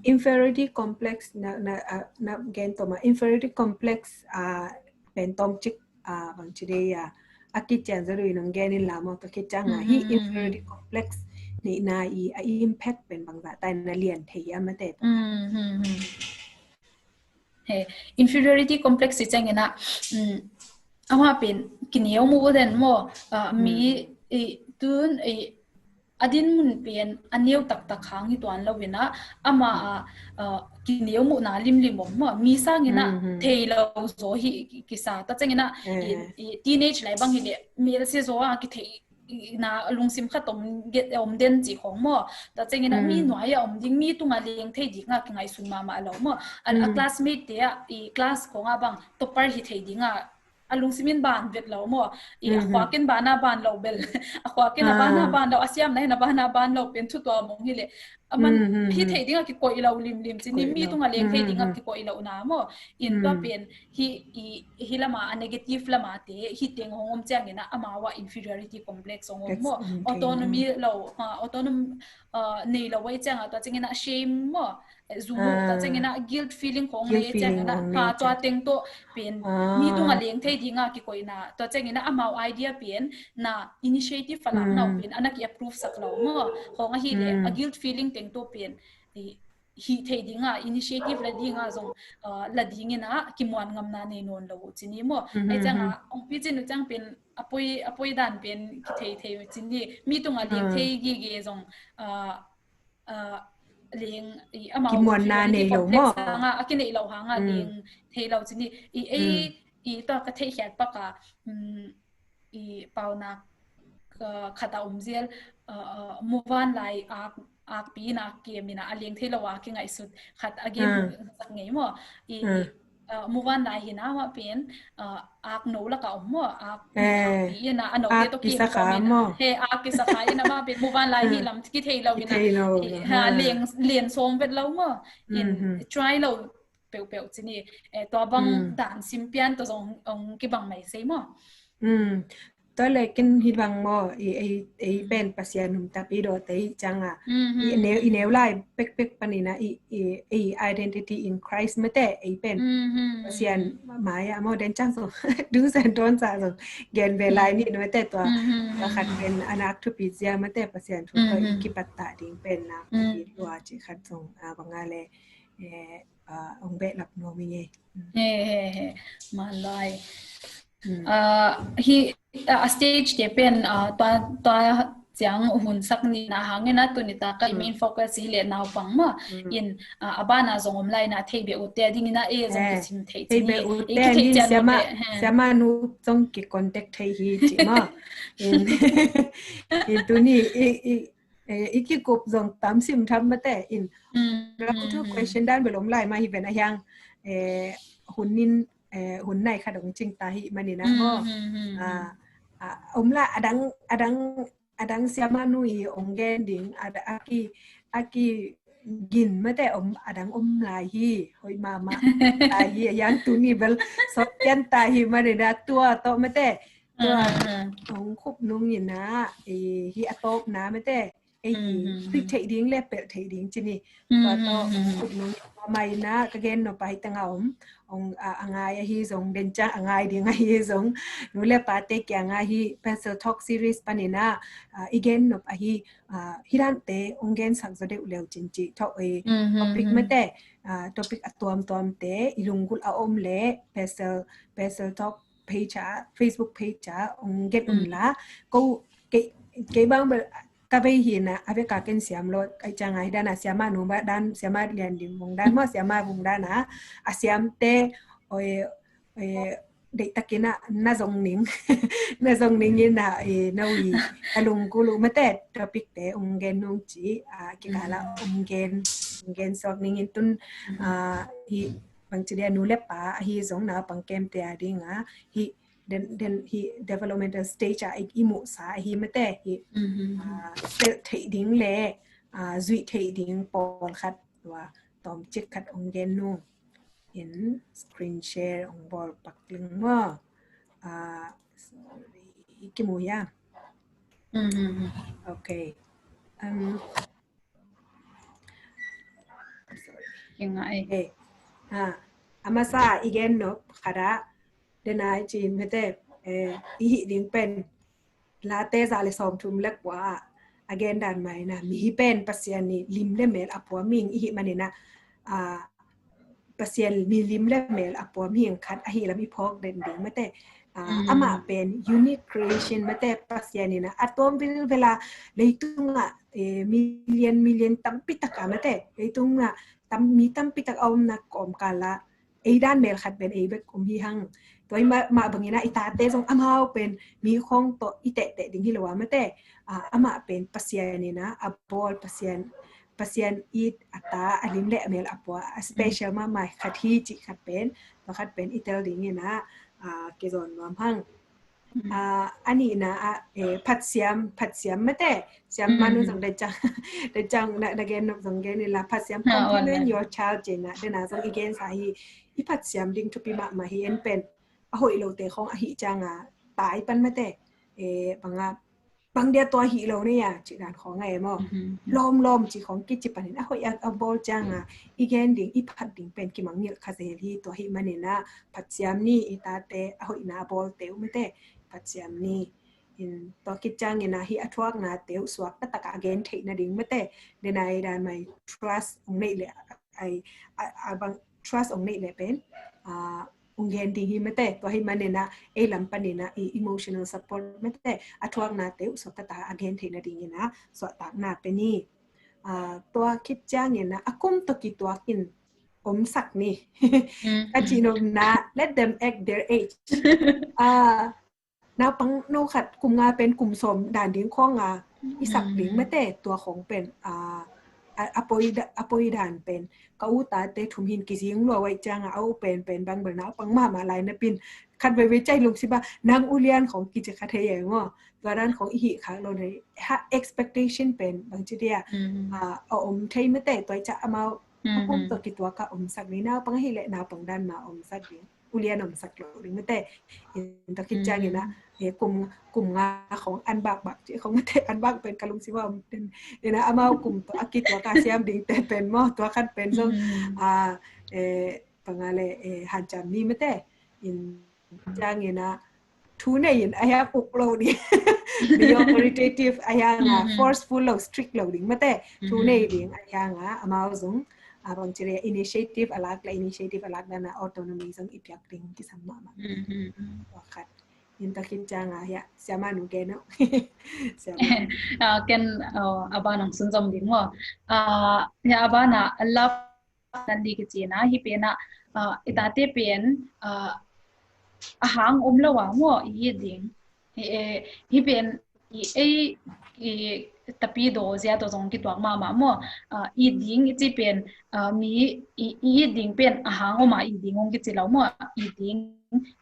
Inferiority complex na, na, uh, na gen to ma, inferiority complex, uh, pen tom cik, uh, bang ci dei a, a kician zaw dui nong gen in la maw, ka kician a hi inferiority complex neihna i a impact pen bangzah ta in a lian thei a mate. He, inferiority complex i ciangin a, um, amah pen kineu mu den maw, uh, mi, i, tun, i, a dinmun pen a neu taktak hang hi tuan lo in a, ama a, uh, kineu muhna limlim om maw, mi sangin a thei lo zaw hi ki, kisa, tua ciangin a, i, i, teenage lai bang hi le, mi la si zaw a kithei, i, na lungsim khat om, om den ci khong maw. Tua ciangin a mi nuai a om ding, mi tunga leng thei dinga kingaihsun mahmah lo maw. A, a classmate te a, i class khong a bang topper hi thei dinga a lungsim in ban vet lo maw. I a khuak in bana ban lo bel. A khuak in a bana ban lo, a siamna in a bana ban lo pen thu tua mong hi le. A man hi thei dinga kikoih lo limlim cini, mi tunga leng thei dinga kikoih lo na maw. In tua pen hi, i, hi lama, a negative lama te hi teng hong om ciangin a, amau a inferiority complex hong om maw. Autonomy lo, uh, autonom-, uh, nei lo ai cianga, tua ciangin a shame maw, eh, zum uh, tua ciangin a guilt feeling khong nei ciangin a, ha, tua teng to pen mi tunga leng thei dinga kikoihna, tua ciangin a amau idea pen na initiative a lak nau pen a na ki approve sak lo maw. Khong ahi le, a guilt feeling teng to pen, i, hih theih dinga, initiative la dinga zong, ah, la dingin a kimuan ngamna nei nawn lo uh cini maw. Ai cianga, ong picin uh ciang pen, a poi, a poi dan pen kithei thei uh cini, mi tunga ling thei gige zong, ah, ah, ling, i, amau kimuanna nei lo maw. Hanga, a kineih lo hanga ling thei lo cini. I, ei, i, tua ka theihkhiat paka, um, i paunak, uh, khat a om zel, uh, uh, muvanlai ak, akpi in a kiam in a, a leng thei lo a kingaihsut khat a gen sak ngei maw. I, i, uh, muvanlai hi na mah pen, uh, ak no laka om maw, ak, akpi in a, a no te to kiam maw. He, ak kisakha in a mah pen muvanlai hi lam kithei lo in a, ha, leng, leng sawm vet lo maw. In try lo peuhpeuh cini, eh, tua bang dan simpian tua zong ong kibang mai sei maw. Mm. Tua le ken hi bang maw, i, ei, ei pen Pasian nungta pi dawh te i ciang a. I neu, i neu lai pekpek panin a, i, i, ei identity in Christ mate, ei pen Pasian mai a maw, den ciang zong, do's and don'ts a zong gen ve lai ni mate tua. Tua khat pen a nak thupi zia mate, Pasian thu tawh i kipat ta ding pen nak thupi lua ci khat zong, a, bang a le, eh, a, ong behlap nuam i ngei. He, he, he. Man lai. Ah, hi, ah, a stage te pen, ah, tua, tua ciang hun sak ni na hangin a tuni ta ka i main focus hi le naupang maw. In, ah, a ban a zong om lai na thei beh ut te dingin a e zong kisim thei ci ni. Thei beh ut te dingin siama, siama nu zong ki contact thei hi ci maw. In, in tuni i, i, eh, i kikup zong tam sim tham mate in. Ram thu question dan bel om lai mah hi ven a hiang, eh, hun nin, eh, hun nai khat ong cing ta hi manin a maw. Ah, ah, om la adang, adang, adang siama nu i ong gen ding, a, a ki, a ki gin mate om, adang om lai hi, hoi mama lai hi, a hiang tuni bel sot pian ta hi manin a tua tawh mate. Tua ong khup nung in a, eh, hi a tawpna mate. Ei, thuih theih ding le pelh theih ding ci ni. Tua tawh ong khup nung in a, mai na ka gen nop a hi tanga om. Ong, a, a ngai ahi zong, den ciang a ngai ding ahi zong. Nu le pa te kiang a hi Pastor Talk series panin a, a, i gen nop ahi, a, hi dan te ong gen sak zaw deuh leu cin ci. Tawh, eh, topic mate, a, topic a tuamtuam te, i lunggulh a om le, Pastor, Pastor Talk page ah, Facebook page ah ong gen un la. Ko, kei, kei bang bel ka bei hi na, a bek a ken siam lo, kai ciang a hi dan a siama nu ba dan, siama Lian Dim Vung dan maw, siama Vung dan a, a siam te, oi, oi, deih takin a na zong ning, na zong ning in a, eh, na wi, a lunggulh uh mate topic te ong gen nung ci, a, kikal a ong gen, ong gen suak ning in tun, a, hi, bangci dia nu le pa ahi zong naupang kem te a ding a, hi, den, den hi developmental stage a i, i muhsa ahi mate hi, a, pelh theih ding le, a, zuih theih ding pawlkhat tua tawmcik khat ong gen nung in screen share ong bawl pak ling maw. A, sorry, i kimu hia? Okay. Um, Sorry. Eng ai. Eh, ha, a masa i gen nop khat a, den ai ci mete, eh, i hih ding pen, Late za le sawmthum le kua a, a gen dan mai na, mi hi pen Pasian i lim le mel a pua mihing i hih manin a, a, Pasian mi lim le mel a pua mihing khat ahi lam i phawk den ding mete. A, amah pen unique creation mete, Pasian in a, a tuam vilvel a leitung a, eh, million, million tampi tak a mete, leitung a tam, mi tampi tak a omna kawmkal a, ei dan mel khat pen ei bek om hi hang. Tua i mah, mah bangin a i tate zong amau pen mi khong tawh i tehteh ding hi lo a mete. A, amah pen Pasian in a, a bawl Pasian, Pasian it a ta, a lim le a mel a pua, a special mahmah khat hi cih khat pen, tua khat pen i tel dingin a, a, kizawn nuam hang. A, a nihna a, eh, phatsiam, phatsiam mete, siam manu zong dacang, dacang na, na gen nop zong gen ila, phatsiam, compliment your child cina, dena zong i gen sa hi, i phatsiam ding thupi mahmah hi en pen, a hoih lo te khong ahi ciang a, tai pan mete, eh, banga, bang dia tua hi lo ne ya, ci dan khong a emo. Lawm lawm ci khong kici panin, a hoih a, a bawl ciang a, i gen ding, i phat ding pen kimangngilh kha zel hi, tua hi manin a, phatsiam ni, i tate, a hoihna a bawl teu mete, phatsiam ni. In, tua kiciangin a hi a thuakna teu suak taktak a gen theihna ding mete, den a i dan mai trust ong neih le, ai, a, a bang trust ong neih le pen, a, ong gen ding hi mete, tua hi manin a, ei lam panin a, i emotional support mete, a thuakna teu suak taktak a gen theihna dingin a, suahtakna pen hi. A, tua kiciangin a, a kum tawh kituakin, omsak ni. Ka cihnopna, let them act their age. A, naupang no khat kum nga pen kum sawm dan ding khong a, i sak ding mete tua khong pen, a, a, a poi da, a poi dan pen. Ka u tate thum hin kizing lua wai ciang a, a u pen pen bang bel naupang mahmah lai na pin. Khat veve cai lungsim a, nang u lian khong kici khat hei e ngo. Tua dan khong i hih khak lo nei. Ha expectation pen bang ci dia. A, a om thei mete tua i ca amau A kum tawh kituak a omsak ding, naupang ahih leh naupang dan mah omsak ding. ulian om sak lo ding mate. In tua khit ciangin ah, eh, kum, kum nga khong an bak bak ci khong mate, an bak pen ka lungsim a om ten. In ah amau kum tawh a kituak a siam ding te pen maw, tua khat pen zong, ah, eh, bang a le, eh, hanciam ni mate. In ciangin ah thu nei in a hiang uk lo ding. Be authoritative a hiang a, forceful lo, strict lo ding mate. Thu nei ding a hiang a, amau zong, a bang ci le initiative a lak le, initiative a lak dan a autonomy zong i piak ding kisam mahmah. Tua khat. In tua khit ciang a, ya, siama nu gen o. Siama nu. Ah, ken, ah, a ban hong sunzom ding maw. Ah, ya, a ban a love nan di kici na, hih pen ah, ah, i tate pen, ah, a hang om lo a maw, i it ding. Hi, eh, hih pen, i, ei, i, tapidaw zia tawh zong kituak mahmah maw, ah, it ding i ci pen, ah, mi, i, i it ding pen a hang om a it ding hong kici lo maw, it ding,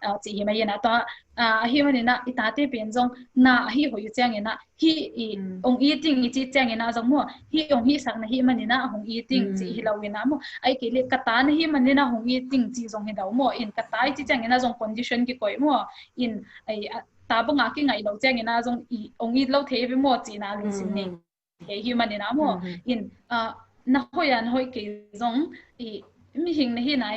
ah, ci hi mai in ah tua, ah, ahi manin ah i tate pen zong na ahi hoih ciangin ah, hih i, hong it ding i ci ciangin ah zong maw, hih hong hihsak na hih manin ah hong it ding ci hi lo in ah maw, ahih kei leh ka ta na hih manin ah hong it ding ci zong hi lo maw, in ka ta i ci ciangin ah zong condition kikoih maw, in, ai, a, ta bang a kingaih lo ciangin ah zong i, hong it lo thei ve maw cihna lungsim nei thei hi manin ah maw. In, ah, na hoih a na hoih kei zong i, mihing na hihna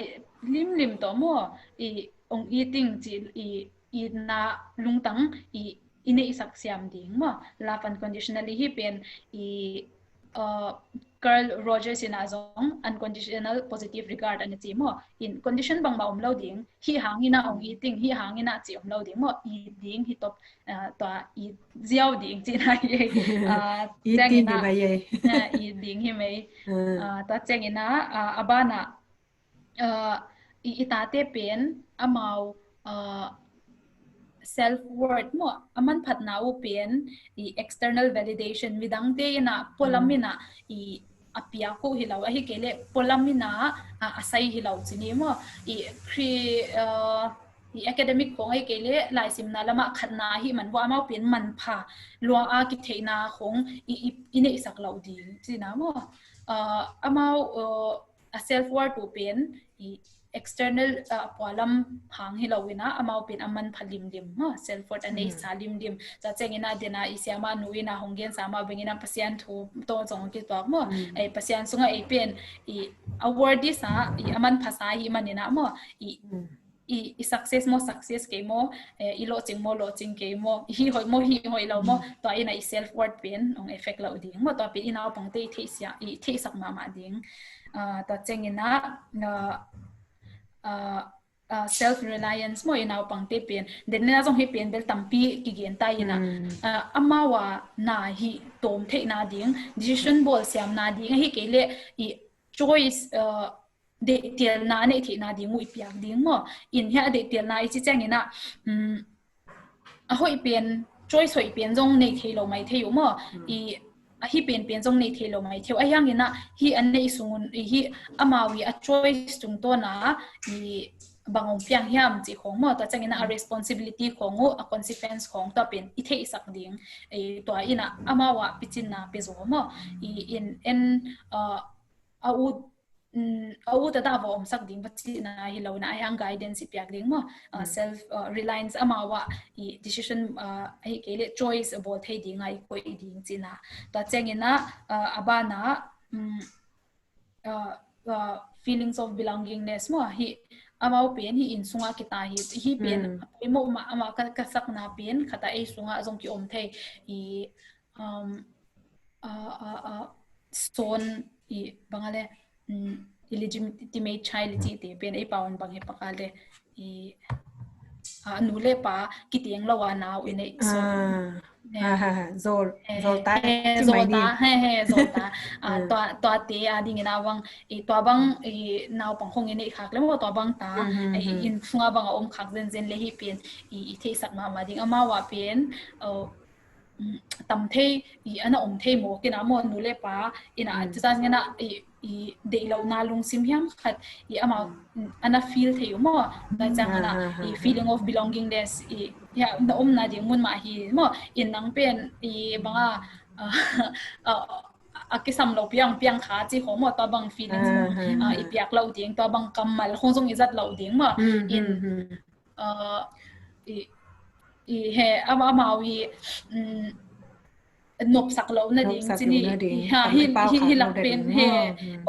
limlim tawh maw, i, hong it ding ci, i, itna lungtang i, i neihsak siam ding maw. Love unconditionally hih pen i, ah, Carl Rogers in ah zong unconditional positive regard a na ci maw. In condition bangmah om lo ding, hih hangin ah hong it ding, hih hangin ah ci om lo ding maw. It ding hi top, ah, tua it ziau ding cihna hi. Ah, it ciangin ding ah, hi mai. Ah, it ding hi mai. Ah, tua ciangin ah, ah, a ban ah, ah, i, i tate pen amau, ah, self worth maw, a manphatna uh pen i external validation, midangte in ah pualam in ah i a piak uh hi lo, ahih kei leh pualam in ah, ah, a sai hi lo ci ni maw. I Khri-, ah, i academic khong ahih kei leh laisimna lamah khatna ahih man bua amau pen manpha lua a kitheihna khong i, i, i neihsak lo ding cihna maw. Ah, amau, ah, a self worth uh pen i external, ah, pualam hang hi lo in ah amau pen a manpha limlim maw, self worth a neisa limlim. Tua ciangin ah den a i siama nu in ah hong gensa mah bangin ah Pasian thu tawh zong kituak maw. Ei, Pasian sungah ei pen i a worthy sa, i a manpha sa hi manin ah maw, i, i, i success maw, success kei maw, eh, i lawhcing maw, lawhcing kei maw, i hih hoih maw, hih hoih lo maw, tua in ah i self worth pen hong affect lo ding maw. Tua pen i naupangte i theihsia, i theihsak mahmah ding. Ah, tua ciangin ah, ah, ah, ah, self reliance maw, i naupangte pen. Den in ah zong hih pen bel tampi kigen ta in ah, ah, amau a na hih tawm theihna ding, decision bawl siamna ding, ahih kei leh i choice, ah, deihtelna a neih theihna ding uh i piak ding maw. In hiah deihtelna i ci ciangin ah, um, a hoih pen, choice hoih pen zong nei thei lo mai thei uh maw. I, a hih pen pen zong nei thei lo mai thei uh. Ahi hangin ah hih a neih sung un, i hih amau i a choice tungtawn a i bang hong piang hiam cih khong maw. Tua ciangin ah a responsibility khong uh, a consequence khong tua pen i theihsak ding. I, tua in ah amau ah picinna pia zaw maw. I, in, en, ah, a ut, mm, a ut a dah va omsak ding va cihna hi lo in ah, ahi hang guidance i piak ding maw. Ah, self, ah, reliance amau ah i decision, ah, ahih kei leh choice a bawl thei ding a i koih ding cihna. Tua ciangin ah, ah, a ban ah, mm, ah, ah, feelings of belongingness maw, hih amau pen hih inn sungah kita hi, hih pen a poimawh mah, amah ka, ka sakna pen khat a ei sungah zong kiom thei i, um, ah, ah, ah, sawn i bang a le, mm, illegitimate child i cihte pen ei pau in bang hi pak a le i, ah, nu le pa kiteng lo a nau i neih sawn. Ah, ha, ha, zawl, eh, zawlta, eh, ci mai zawlta, ding. He, he, zawlta. Ah, tua, tuate a dingin a bang, i tua bang, i naupang khong i neih khak le maw, tua bang ta, i inn sunga bang a om khak zenzen le hih pen, i, i theihsak mahmah ding. Amau ah pen, uh, mm, tam thei, i, a na om thei mawk in a maw, nu le pa in a, tu ta ngena, i, i deih lohna lungsim hiam khat, i amau, mm, a na feel thei uh maw. Tua ciang a na, i feeling of belongingness, i, ya, na omna ding mun mah hi maw. In nang pen, i bang a, a, a, a kisam lo piang piang kha ci khong maw, tua bang feelings maw, ah, i piak lo ding, tua bang kammal khong zong i zat lo ding maw. In, ah, i, i he, ama, amau i, um, nopsak lo na ding, nopsak cini, lo na ding, hi, hi, hi lak pen he,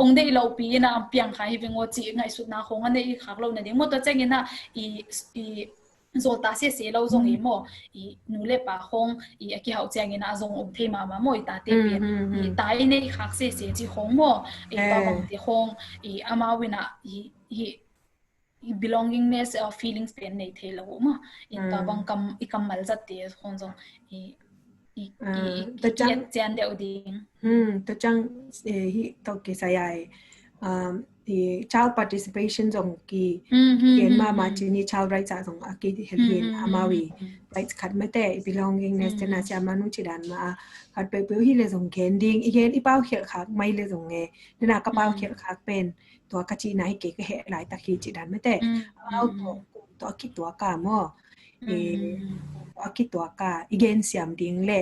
ong deih lo pi ina piang kha hi veng aw ci ngaihsutna khong a nei i khak lo na ding maw, tua ciang ina i, i zolta sese lo zong i maw, i nu le pa khong i a kihauh ciang ina a zong om thei mahmah maw, i tate pen, i ta i nei khak sese ci khong maw, i pa bangte khong, i amau ina i, i i belongingness, uh, feelings pen nei thei lo uh maw. In tua bang kam, i kammal zatte khong zong i, i, i, i, i et cian deuh ding. Hmm, tua ciang, eh, hi tok kisai ai, um, i child participation zong ki, ki gen mahmah cini child rights ah zong a kihel hi in, amau i rights khat mate, i belongingness te na sia manu ci dan mah a khat peuhpeuh hi le zong gen ding, i gen i pau khialh khak mai le zong e, dena ka pau khialh khak pen tua ka cihna hi kei, ka heh laitak hi cih dan mate. Amau tua, tua a kituak a maw. Eh, tua a kituak a i gen siam ding le,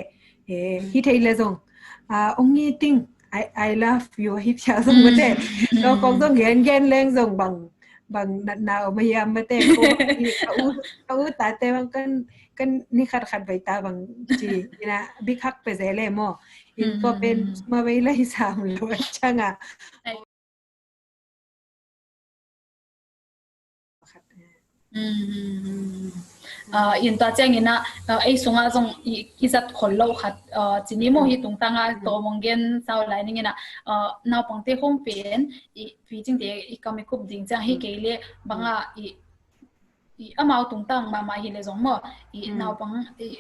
eh, hi thei le zong, ah, ong ngi ting, I, I love you, hi phial zong mate. Tua kong zong gen, gen leng zong bang, bang natna om a hiam mate. Ko, i, ka u, ka u tate bang kan, kan ni khat khat bai ta bang ci ina bik hak pe ze le maw. In ko pen ma vei la hi sam lo a ciang a. Ah, in tua ciang ina, ah, ei sungah zong i, i zat khol lo khat, ah, cini maw hi tungtang a tawm ong gen sau lai ning ina, ah, naupangte khong pen i pi cingte i kam i khup ding ciang hi kei le bang a i, i amau tungtang mahmah hi le zong maw, i naupang i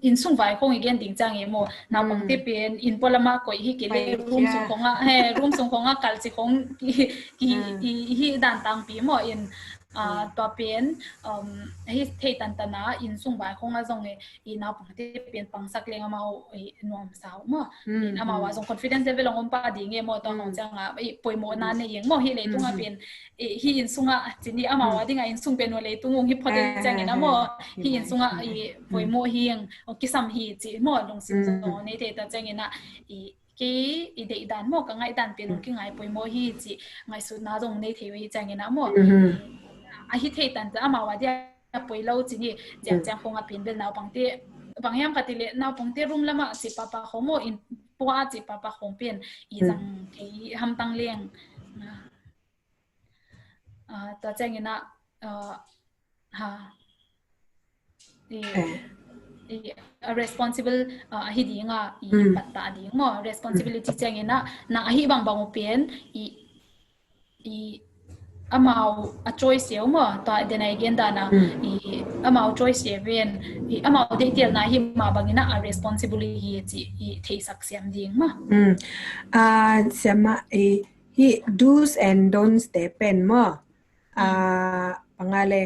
innsung vai khong i gen ding ciang e maw, naupangte pen inn pualam ah koih hi kei le room sung khong ah, he, room sung khong ah kal ci khong ki, ki, i, i hi dan tangpi maw in, ah, tua pen, um, hi thei tantan a innsung vai khong ah zong e, i naupangte pen pangsak leng amau i nuamsa uh maw. In amau ah zong confidence level ong om pah ding e maw, tua khong ciang a i poimawhna nei ing maw, hi leitung ah pen i, hi innsung ah cini amau a ding a innsung pen uh leitung ung hi phot e ciang ina maw, hi innsung ah i poimawh hi ing, ong kisam hi ci maw, lungsim zong nei thei ta ciang ina i kei i deih dan maw, ka ngaih dan pen ong kingai poimawh hi ci ngaihsutna zong nei thei uh hi ciang ina maw. A hi thei tan ta amau a dia poi lo cini, ciang ciang khong a pen bel naupangte, bang hiam khat i le naupangte room lam ah ci papa khong maw, inn pua a ci papa khong pen i zang thei hamtang leng. Ah, tua ciang ina, ah, ha. I, i, a responsible, ah, ahi ding a, i pattah ding maw. Responsibility ciang ina, na ahi bangbang uh pen, i, i, amau a choice uh maw. Tua dena i gen dan a, i, amau choice uh pen, i, amau deihtelna hi mah bang ina a responsible hi ci, i, theisak siam ding maw. Ah, siam mah, i, hi do's and don'ts te pen maw. Ah, bang a le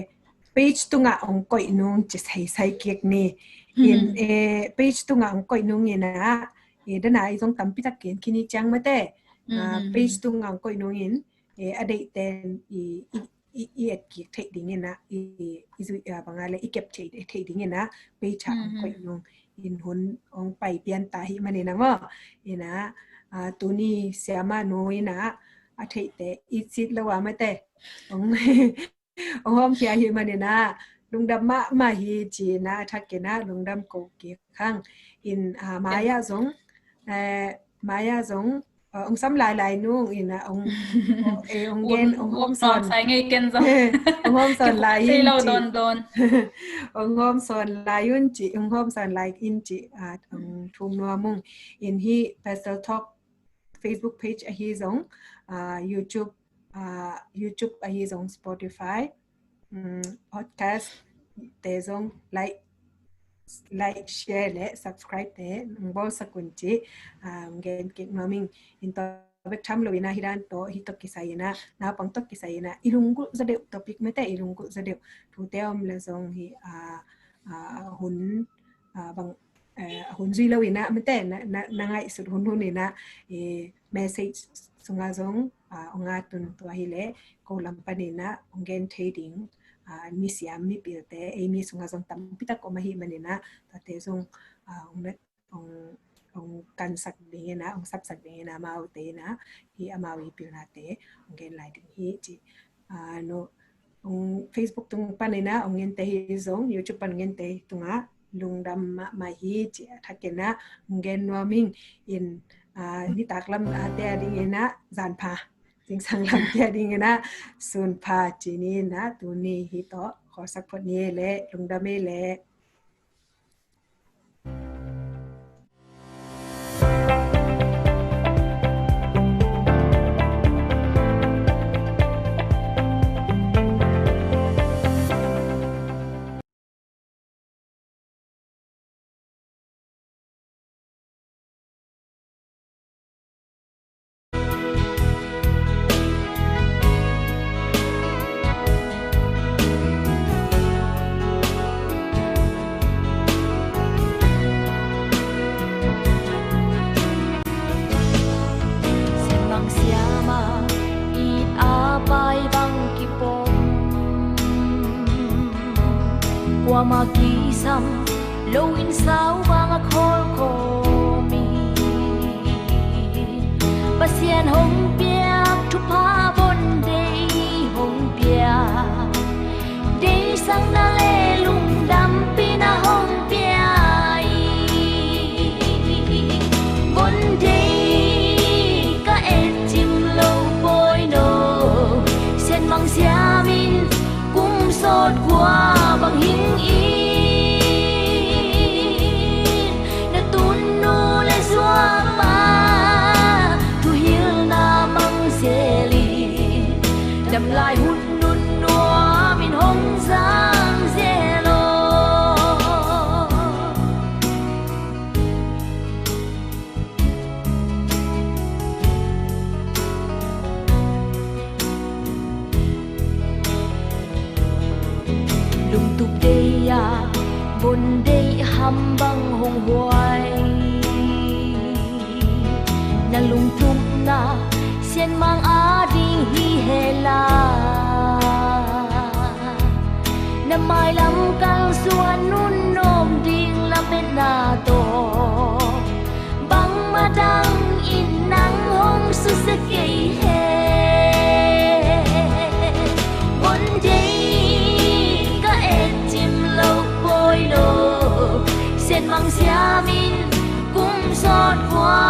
page tungah ong koih nung ci saisai kik ni. In, eh, page tungah ong koih nung ina, eh, dana i zong tampi tak ken kini ciang mate. Ah, page tungah ong koih nung in, eh, a deih ten i, i, i, i et kik theih ding ina, i, i zui, ah, bang a le i kep theih, theih ding ina, page ah ong koih nung. In hun ong pai pian ta hi man ina maw. Ina, ah, tuni siama nu ina, a theihte i cit lo a mate. Ong, ong hawm khia hi man ina, lungdam mahmah hi ci ina, thak ina, lungdam ko kik hang. In, ah, mai ah zong, eh, mai ah zong, ah, ong sam lailai nung ina, ong, eh, ong gen, ong hawm sawn. Sai ngei ken zong. Ong hawm sawn lai in ci. Ong hawm sawn lai un ci, ong hawm sawn lai in ci, ah, ong thum nuam ung. In hi Pastel Talk Facebook page ahi zong, ah, YouTube, ah, YouTube ahi zong, Spotify, mm, podcast te zong like, like, share le subscribe te nong bawl sak un ci, ah, gen kik nuam ing. In tua bek tham lo ina hi dan tawh, hi tawh kisai ina, naupang tawh kisai ina, i lunggulh zaw deuh topic mate, i lunggulh zaw deuh thute om le zong hi, ah, ah, hun, ah, bang eh, hun zui lo ina mate, na, na, na ngaihsut hunhun ina, eh, message sunga zong, ah, ong a tun tua hi le, ko lam pan ina ong gen thei ding, ah, misiam mipilte, ei mi sunga zong tampi tak om ahi man ina, tuate zong, ah, ong, ong, hong kansak ding in ah, hong sapsak ding in ah, amaute in ah, hih amau i pilnate hong gen lai ding hi ci. Ah, no, hong Facebook tung panin ah hong gente hi zong, YouTube pan hong gente tungah lungdam mahmah hi ci a thakin ah hong gen nuam ing in, ah, nitak lam ate a ding in ah zanpha, zingsang lamte a ding in ah sunpha ci ni in ah, tuni hih tawh khawlsak phot ni ei leh, lungdam ei leh. Sianmang siama it a pai bang kipom, kuama kisam lo in sau bang a khawl khawm hi. Pasian hong piak thupha von deih hong piak, deihsakna le lungdampihna hong pia hi. Von deih ka et cim lo pawi no, Sianmang siam in kum sawt kua bang hing in, na tunnu le suapa thuhilna mang zel in, damlai hun nun nuam in hong zang zel aw. Lungtup deih a von deih ham bang hong huai, na lungtupna Sianmang a ding hi hen la, na mailam kalsuan nunnawm ding lametna tawh bangmah dang in nang hong susia kei hen. Von deih ka et cim lo pawi lo, Sianmang siam in kum sawt kua